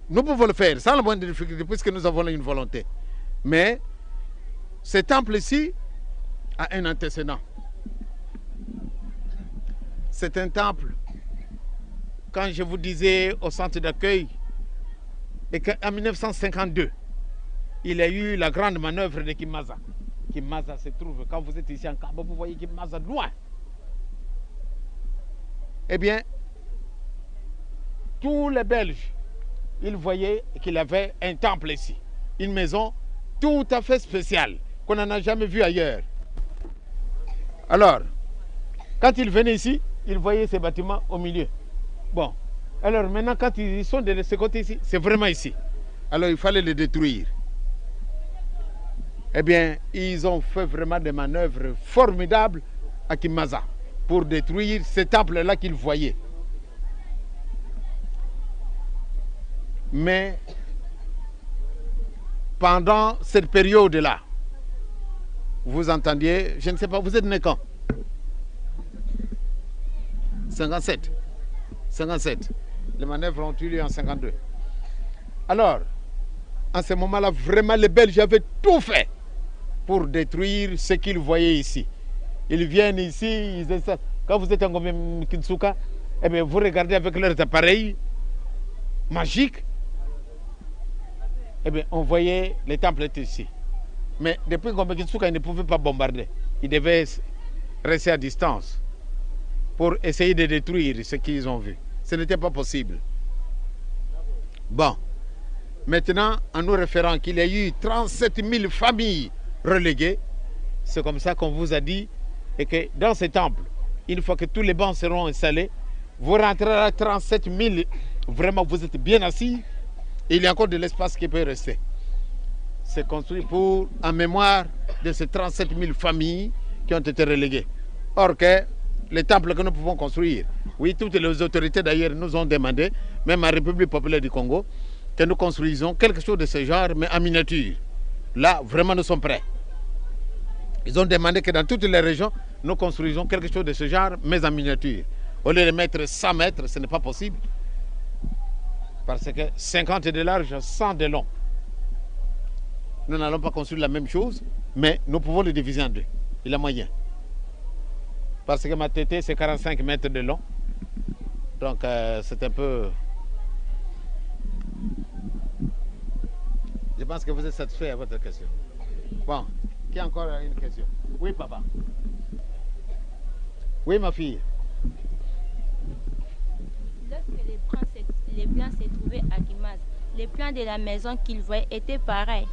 Nous pouvons le faire sans la moindre difficulté puisque nous avons une volonté. Mais ce temple-ci a un antécédent. C'est un temple, quand je vous disais au centre d'accueil, et qu'en 1952, il y a eu la grande manœuvre de Kimaza. Kimaza se trouve, quand vous êtes ici en Kamba, vous voyez Kimaza loin. Eh bien, tous les Belges, ils voyaient qu'il avait un temple ici, une maison tout à fait spéciale, qu'on n'en a jamais vue ailleurs. Alors, quand ils venaient ici, ils voyaient ces bâtiments au milieu. Bon, alors maintenant, quand ils sont de ce côté ici, c'est vraiment ici. Alors, il fallait les détruire. Eh bien, ils ont fait vraiment des manœuvres formidables à Kimaza pour détruire ce temple-là qu'ils voyaient. Mais pendant cette période-là, vous entendiez, je ne sais pas, vous êtes né quand 57. 57. Les manœuvres ont eu lieu en 52. Alors, en ce moment-là, vraiment, les Belges avaient tout fait pour détruire ce qu'ils voyaient ici. Ils viennent ici, ils essaient. Quand vous êtes en Gombe Kinsuka, eh bien, vous regardez avec leurs appareils magiques, eh bien, on voyait les temples étaient ici. Mais depuis Gombe Kinsuka, ils ne pouvaient pas bombarder. Ils devaient rester à distance pour essayer de détruire ce qu'ils ont vu. Ce n'était pas possible. Bon. Maintenant, en nous référant qu'il y a eu 37 000 familles reléguées, c'est comme ça qu'on vous a dit, et que dans ce temple, une fois que tous les bancs seront installés, vous rentrerez à 37 000, vraiment vous êtes bien assis, et il y a encore de l'espace qui peut rester. C'est construit pour, en mémoire de ces 37 000 familles qui ont été reléguées. Or que les temples que nous pouvons construire, oui, toutes les autorités d'ailleurs nous ont demandé, même en République populaire du Congo, que nous construisons quelque chose de ce genre, mais en miniature. Là, vraiment, nous sommes prêts. Ils ont demandé que dans toutes les régions, nous construisons quelque chose de ce genre, mais en miniature. Au lieu de mettre 100 mètres, ce n'est pas possible. Parce que 50 de large, 100 de long. Nous n'allons pas construire la même chose, mais nous pouvons le diviser en deux. Il y a moyen. Parce que ma tétée, c'est 45 mètres de long. Donc, c'est un peu... Je pense que vous êtes satisfait à votre question. Bon, qui a encore une question? Oui, papa. Oui, ma fille. Lorsque les plans se trouvaient à Guimaz, les plans de la maison qu'ils voyaient étaient pareils.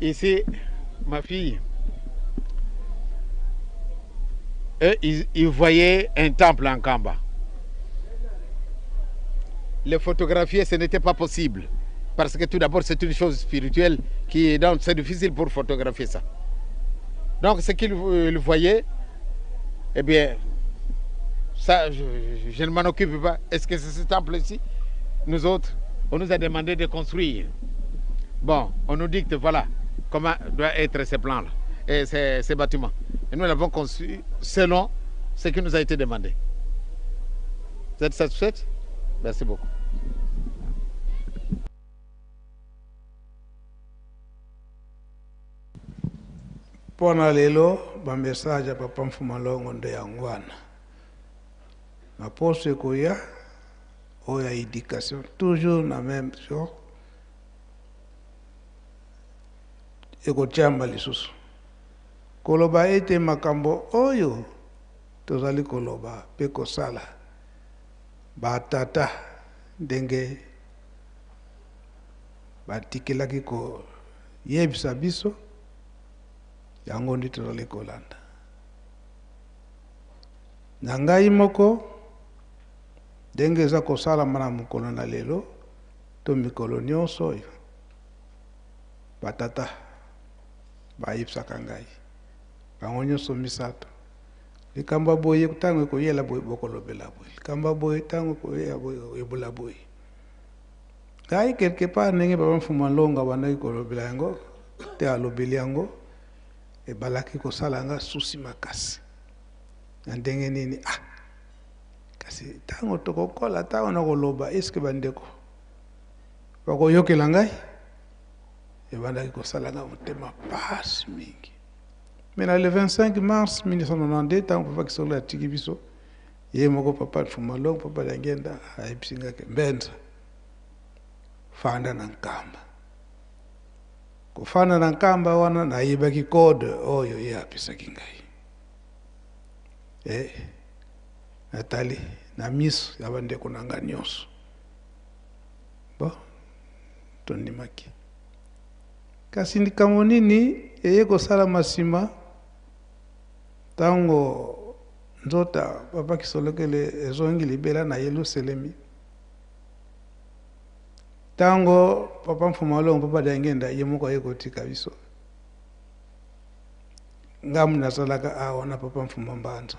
Ici, ma fille, eux, ils voyaient un temple en Kamba. Les photographier, ce n'était pas possible. Parce que tout d'abord, c'est une chose spirituelle qui est donc c'est difficile pour photographier ça. Donc, ce qu'ils voyaient, eh bien, ça, je ne m'en occupe pas. Est-ce que c'est ce temple-ci? Nous autres, on nous a demandé de construire. Bon, on nous dicte, voilà, comment doivent être ces plans-là, et ces bâtiments. Et nous l'avons conçu selon ce qui nous a été demandé. Vous êtes satisfaite? Merci beaucoup. Mpona lelo bamessage ya papa Mfuma Longo nde yango wana na poso ekoya oyo ya éducation toujours na même chose ekotiamba lisusu koloba ete makambo oyo tozali koloba mpe kosala batata ndenge batikelaki koyebisa biso yango nde tozali kolanda. Na ngai moko ndenge eza kosalama na mokolo na lelo to mikolo nyonso oyo batata bayebisaka ngai bango nyonso misato Likambo ya boye ntango ekoyela boye bokolobela boye, likambo ya boye ntango ekoyela boye ebola boye. Ngai quelque part ndenge papa Mfuma Longo abandaki kolobela yango te, alobeli yango ebalaki kosala nga susi makasi na ndenge nini. Ah, kasi ntango tokokola, ntango nakoloba, eske bandeko bakoyokela ngai? Ebandaki kosala nga motema pasi mingi. Mais na le 25 mars 1992, ntango papa Kisolo atiki biso, ye moko papa Mfuma Longo, papa Diangienda ayebisi nga ke Mbenza, fanda na Nkamba. Kofanda na Nkamba wana nayebaki code oyo ye apesaki ngai. Natali na miso ya bandeko na nga nyonso. Bon, tondimaki. Kasi likambo nini eye kosalama nsima ntango nzota papa Kisolokele ezongi libela na Yelusalemi? Ntango papa Mfuma Longo, papa Diangienda ye moko aye kotika biso, ngambo nazalaka awa na papa Mfuma Mbanza.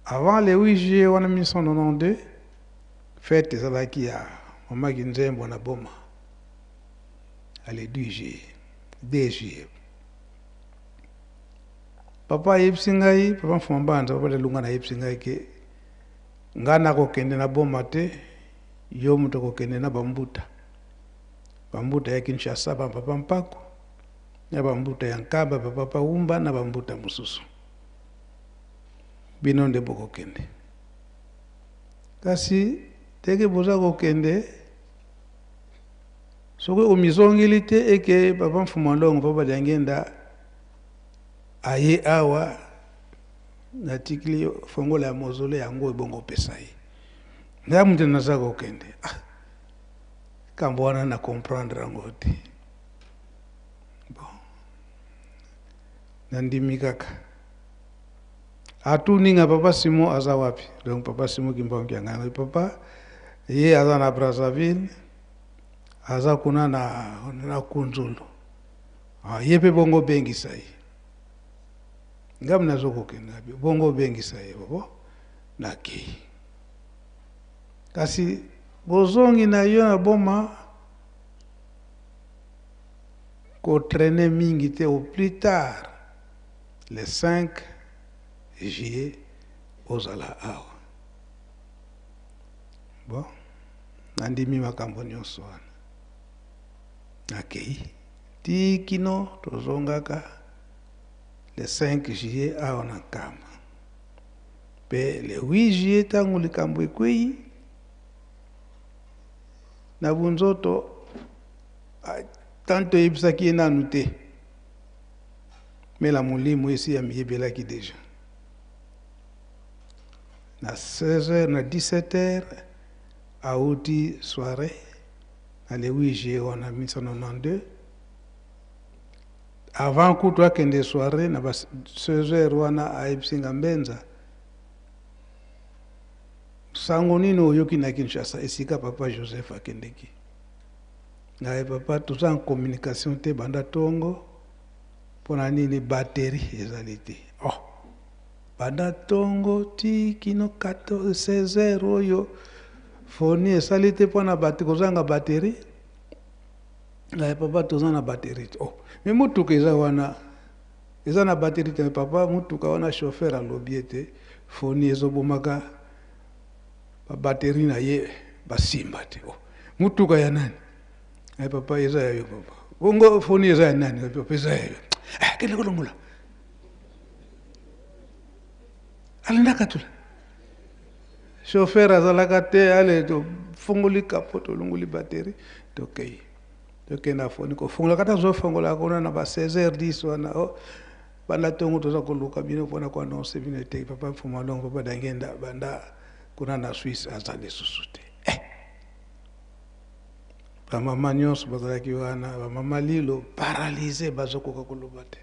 Avant le 8 juillet wana 1992, fête ezalaki ya mama Kinzembo na Boma. Ale 2 juillet, 2 juillet. Papa ayebisi ngai, papa Mfuma Mbanza, papa Lelunga na ayebisi ngai ke nga nakokende na Boma te, yo moto okokende na bambuta. Bambuta ya Kinshasa, ba papa Mpako, na bambuta ya Nkamba, ba papa Wumba, na bambuta mosusu. Bino nde bokokende. Kasi teke boza kokende, soki omizongeli te eke papa Mfuma Longo, papa Diangienda aye awa, natikili fongola ya mozole yango ebongo opesa ye. Ngai moto naza kokende. Ah, kambo wana na comprendre yango te. Bon, nandimi kaka. Atuni nga papa Simon aza wapi? Donc papa Simon Kimbangu Kiangani, papa ye aza na Brazzaville, aza kuna na Kunzulu. Ah, ye pe bongo bengisa ye. Ngai nazo kokende bongo bengisa ye bobo nakei. Kasi bozongi na yo na Boma ko traîner mingi te, au plus tard le 5 juillet ozala awa. Bon, nandimi makambo nyonso wana. Nakei ti kino tozongaka le 5 juillet awa na Nkamba. Pe le 8 juillet tango likambo ekwei na bunzoto, tanto eyebisaki ye nanu te, mela molimo esi ya miyebelaki deja. Na 16 heures, na 17 heures auti soirée na le 8 juillet wana 1992. Avant kutu akende soirée na ba 16 heures wana ayebisi nga Mbenza, sango nini oyoki na Kinshasa esika papa Joseph akendeki? Ngai papa toza en communication te banda tongo, mpona nini batterie ezali te. Oh, banda tongo ti kino quatorze, seize heures oyo foni esali te mpona bato kozanga batterie. Ngai papa toza na batterie te. Oh, mais motuka eza wana eza na batterie te. Papa motuka wana chauffeur alobi ete foni ezobomaka ba batterie na ye basimba te. Oh, motuka ya nani? Ngai papa eza ya yo papa. Bongo foni eza ya nani? Ngai papa eza ya yo. Ah, kende kolongola. Alendaka tula. Chauffeur azalaka te, ale tofongoli capot, tolongoli batterie, tokei. Tokei na foni kofongola kata zofongola kuna na ba seize heures dix wana. Oh, banda tongo toza koluka bino mpona ko annoncer bino ete papa Mfuma Longo, papa Diangienda banda kuna na Suisse aza lisusu te. Ba mama nyonso bazalaki wana, ba mama Lilo paralysé bazokoka koloba te.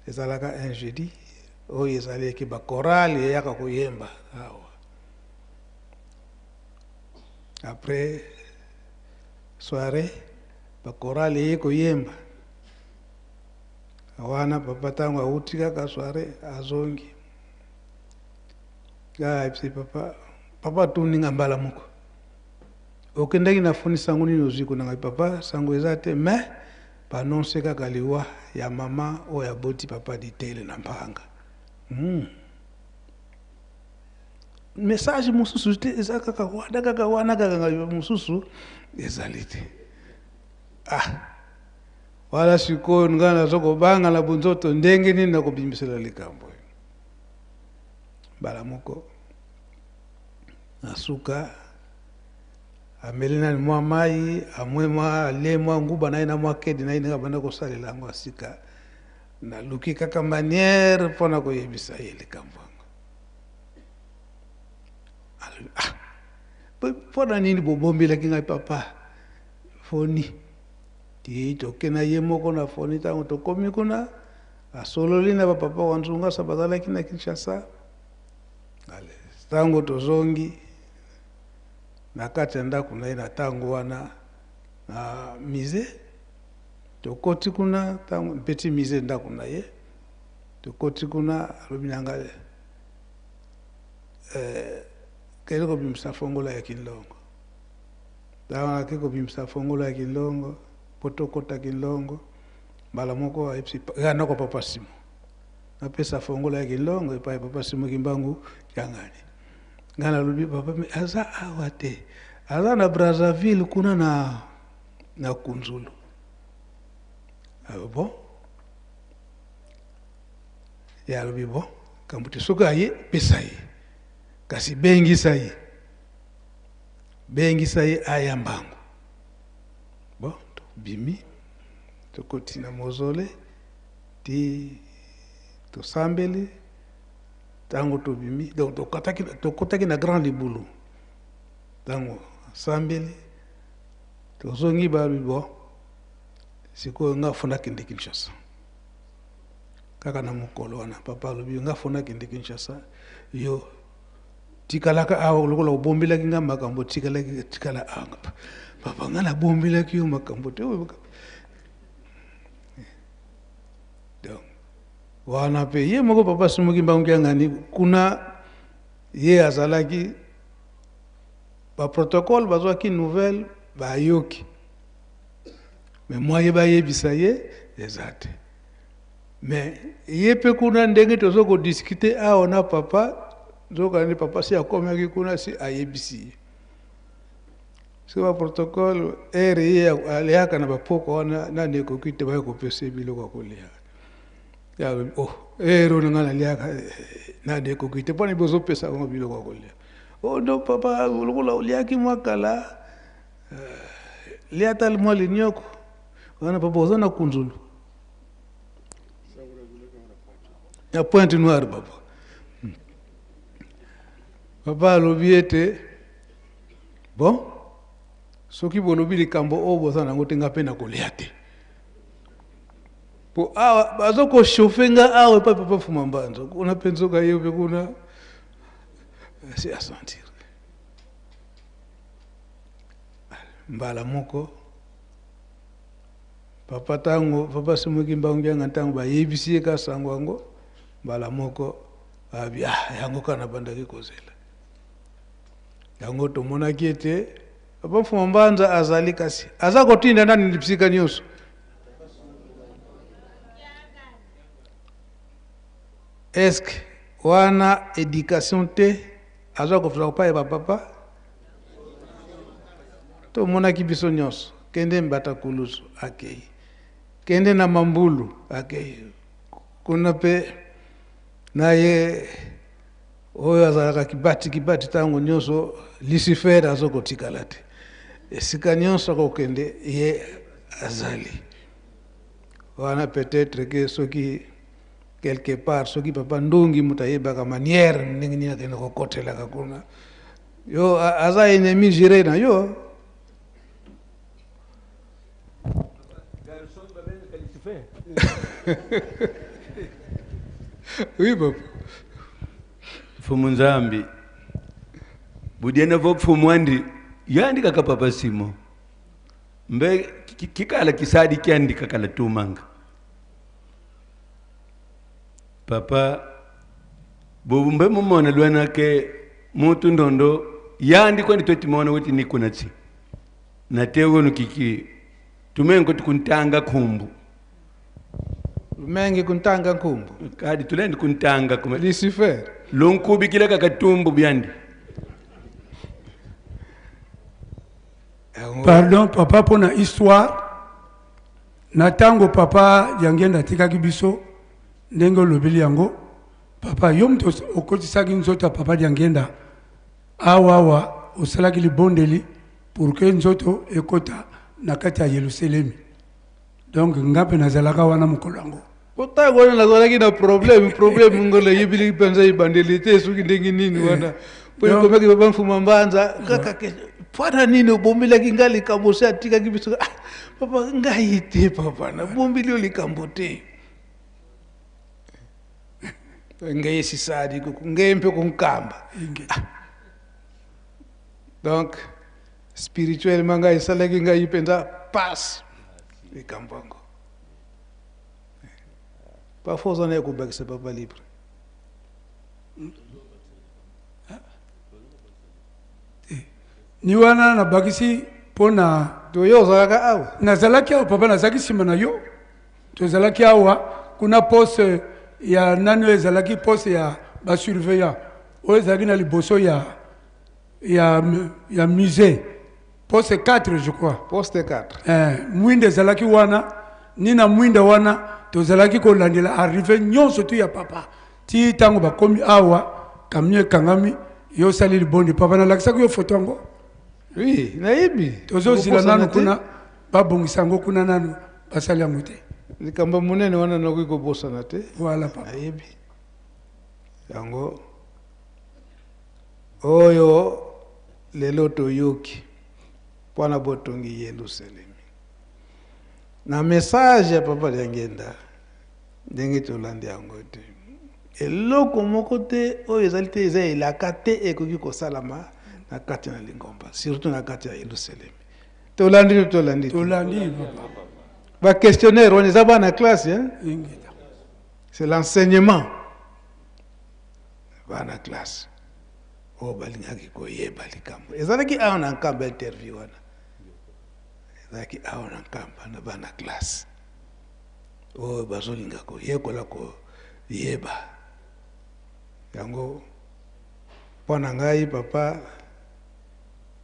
Ezalaka un jeudi oyo ezalaki ba chorale eyaka koyemba awa. Après soirée ba chorale eye koyemba. Wana papa ntango awuti kaka soirée azongi, ngai ayebisi papa, papa atuni nga mbala moko, okendaki na foni sango nini ozwi kuna? Ngai papa sango eza te, mais baannonce kaka liwa ya mama oyo aboti papa Ditele na Mpanga. Message mosusu te, eza kaka wana, kaka wana, kaka ngai mosusu ezali te. Wala sikoyo ngai nazo kobanga na bonzoto ndenge nini nakobimisela likambo oyo. Mbala moko na suka ameli nani mwa mai, amwe mwa alie mwa nguba na ye na mwa kedi na ye ndenge abanda kosalela yango ya sika. Naluki kaka manière mpo na koyebisa ye likambo yango. Alobi, mpo na nini bobombelaki ngai papa foni? Ti toke na ye moko na foni. Ntango tokomi kuna, asololi na bapapa wa Nzungasa bazalaki na Kinshasa. Ale, ntango tozongi na kati ya ndako na ye na ntango wana na musée, tokoti kuna, ntango petit musée ndako na ye, tokoti kuna, alobi na ngai, kende kobimisa fongola ya Kinlongo. Ntango nake kobimisa fongola ya Kinlongo po tokota Kinlongo, mbala moko ayebisi ya noko papa Simo, napesa fongola ya Kinlongo epai papa Simo Kimbangu Kiangani. Ngai nalobi papa, me aza awa te, aza na Brazzaville kuna na Kunzulu. Alobi bon, ye alobi bon, kambo te, soki aye pesa ye, kasi bengisa ye, bengisa ye aya mbangu. Bon, tobimi tokoti na mausolée ti tosambeli. Ntango tobimi, donc tokotaki na grand libulu. Ntango asambeli tozongi, balobi bon, sikoyo nga fo nakende Kinshasa. Kaka na mokolo wana papa alobi nga fo nakende Kinshasa, yo tikalaka awa lokola obombelaki nga makambo, tikalaki, tikala awa. Papa, nga nabombelaki yo makambo te. Donc wana pe ye moko papa Simo Kimbangu Kiangani kuna ye azalaki, ba protocole bazwaki nouvelle bayoki, mais moi ye bayebisa ye eza te. Mais ye pe kuna ndenge tozo ko discuter awa na papa, nzoka nde papa si akomaki kuna, si ayebisi ye. Soki ba protocole ere ye aliaka na bapoko wana nani ekoki te, baye kopesa ye biloko ya kolia. Ya alobi, oh, ere oyo nga naliaka nani ekoki te, mpona bozopesa bango biloko ya kolia. Oh non papa, lokola oliaki mwa kala, lia ata mwa linyoko wana papa, oza na kunzulu ya Pointe Noire. Papa, papa alobi ete bon, soki bolobi likambo oyo boza nango te, nga mpe nakolia te, po awa bazo kochauffe nga awa epai papa Fuma Mbanzo kuna mpe nzoka ye mpe kuna si asentir mbala moko. Papa ntango papa Simo Kimbangu Kiangani ntango bayebisi ye ka sango yango, mbala moko abi, yango kaka nabandaki kozela yango. Tomonaki ete papa Mfuma Mbanza azali, kasi aza kotinda nani bisika nyonso. Est-ce que wana éducation te aza kofisa kopai ba papa? Tomonaki biso nyonso, kende Mbata Kulusu akei, kende na Mambulu akei kuna mpe na ye oyo azalaka kibati kibati ntango nyonso, Lucifer aza kotikala te, esika nyonso akokende ye azali wana. Peut-être que soki quelque part soki papa Ndungi moto ayebaka manière ndenge nini akende kokotelaka kuna, yo aza ennemi juré na yo. Oui papa. Mfumu Nzambi budiena vo mfumu andi yandika ka papa Simo mbe kikala kisadi kiandika kala tumanga. Papa bobumbe mumona lwana ke mutu ndondo yandi kwandi twetimona weti nikunatsi natewonu kiki tumengo tukuntanga khumbu. Mengi kuntanga nkumbu. Kadi tulendi kuntanga kuma. Lucifer. Lunkubikila kakatumbu byandi. Pardon papa mpona histoire na ntango papa Diangienda atikaki biso ndenge olobeli yango papa yo moto okotisaki nzoto ya papa Diangienda awa awa osalaki libondeli pour que nzoto ekota na kati ya Yelusalemi. Donc nga mpe nazalaka wana mokolo yango. Po ntango wana nazalaki na problème, problème ngo nayebili mpenza ebandeli te soki ndenge nini wana. Po ekomaki papa Mfuma Mbanza kaka ke mpona nini obombelaki ngai likambo se atikaki biso. Ah, papa ngai te papa, nabombeli yo likambo te. Ngai esisali ngai mpe konkamba. Ah. Donc spirituellement ngai esalaki ngai mpenza pasi likambo yango. Parfois oza na ye kobakisa papa libre. Ni wana nabakisi mpo na yo ozalaka awa? Nazalaki awa papa, nazalaki nsima na yo. Tozalaki awa kuna poste ya nani oyo ezalaki poste ya basurveillant oyo ezalaki na liboso ya musée, poste 4 je crois. Poste 4. Mwinda ezalaki wana, ni na mwinda wana tozalaki kolandela arrive nyonso tu ya papa ti ntango bakomi awa, camion ekangami, yo osali libondi papa, nalakisaki yo foto yango. Oui, nayebi. Tozozila nanu kuna babongisa yango kuna nanu basali yango te. Likambo monene wana nakoki kobosana te. Voilà papa. Nayebi yango oyo lelo toyoki mpona botongi Yelusalemi na message ya papa Diangienda ndenge tolandi yango te, eloko moko te oyo ezali te eza elaka te ekoki kosalama na kati na lingomba, surtout na kati ya Yelusalemi. Tolandi to tolandi te? Tolandi papa. Ba questionnaire wana eza bana classe, hein? C'est l'enseignement. Bana classe oyo balingaki koyeba likambo ezalaki awa na Nkamba, interview wana ezalaki awa na Nkamba na bana classe oyo bazolinga koyekola koyeba yango. Mpo na ngai papa,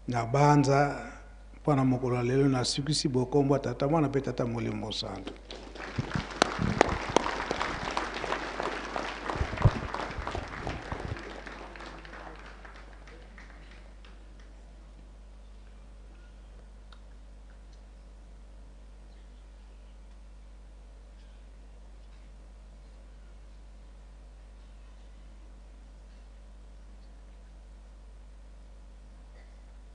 na banza mpo na mokolo ya lelo nasukisi bokombo ya Tata, Mwana mpe Tata Molimo Mosantu.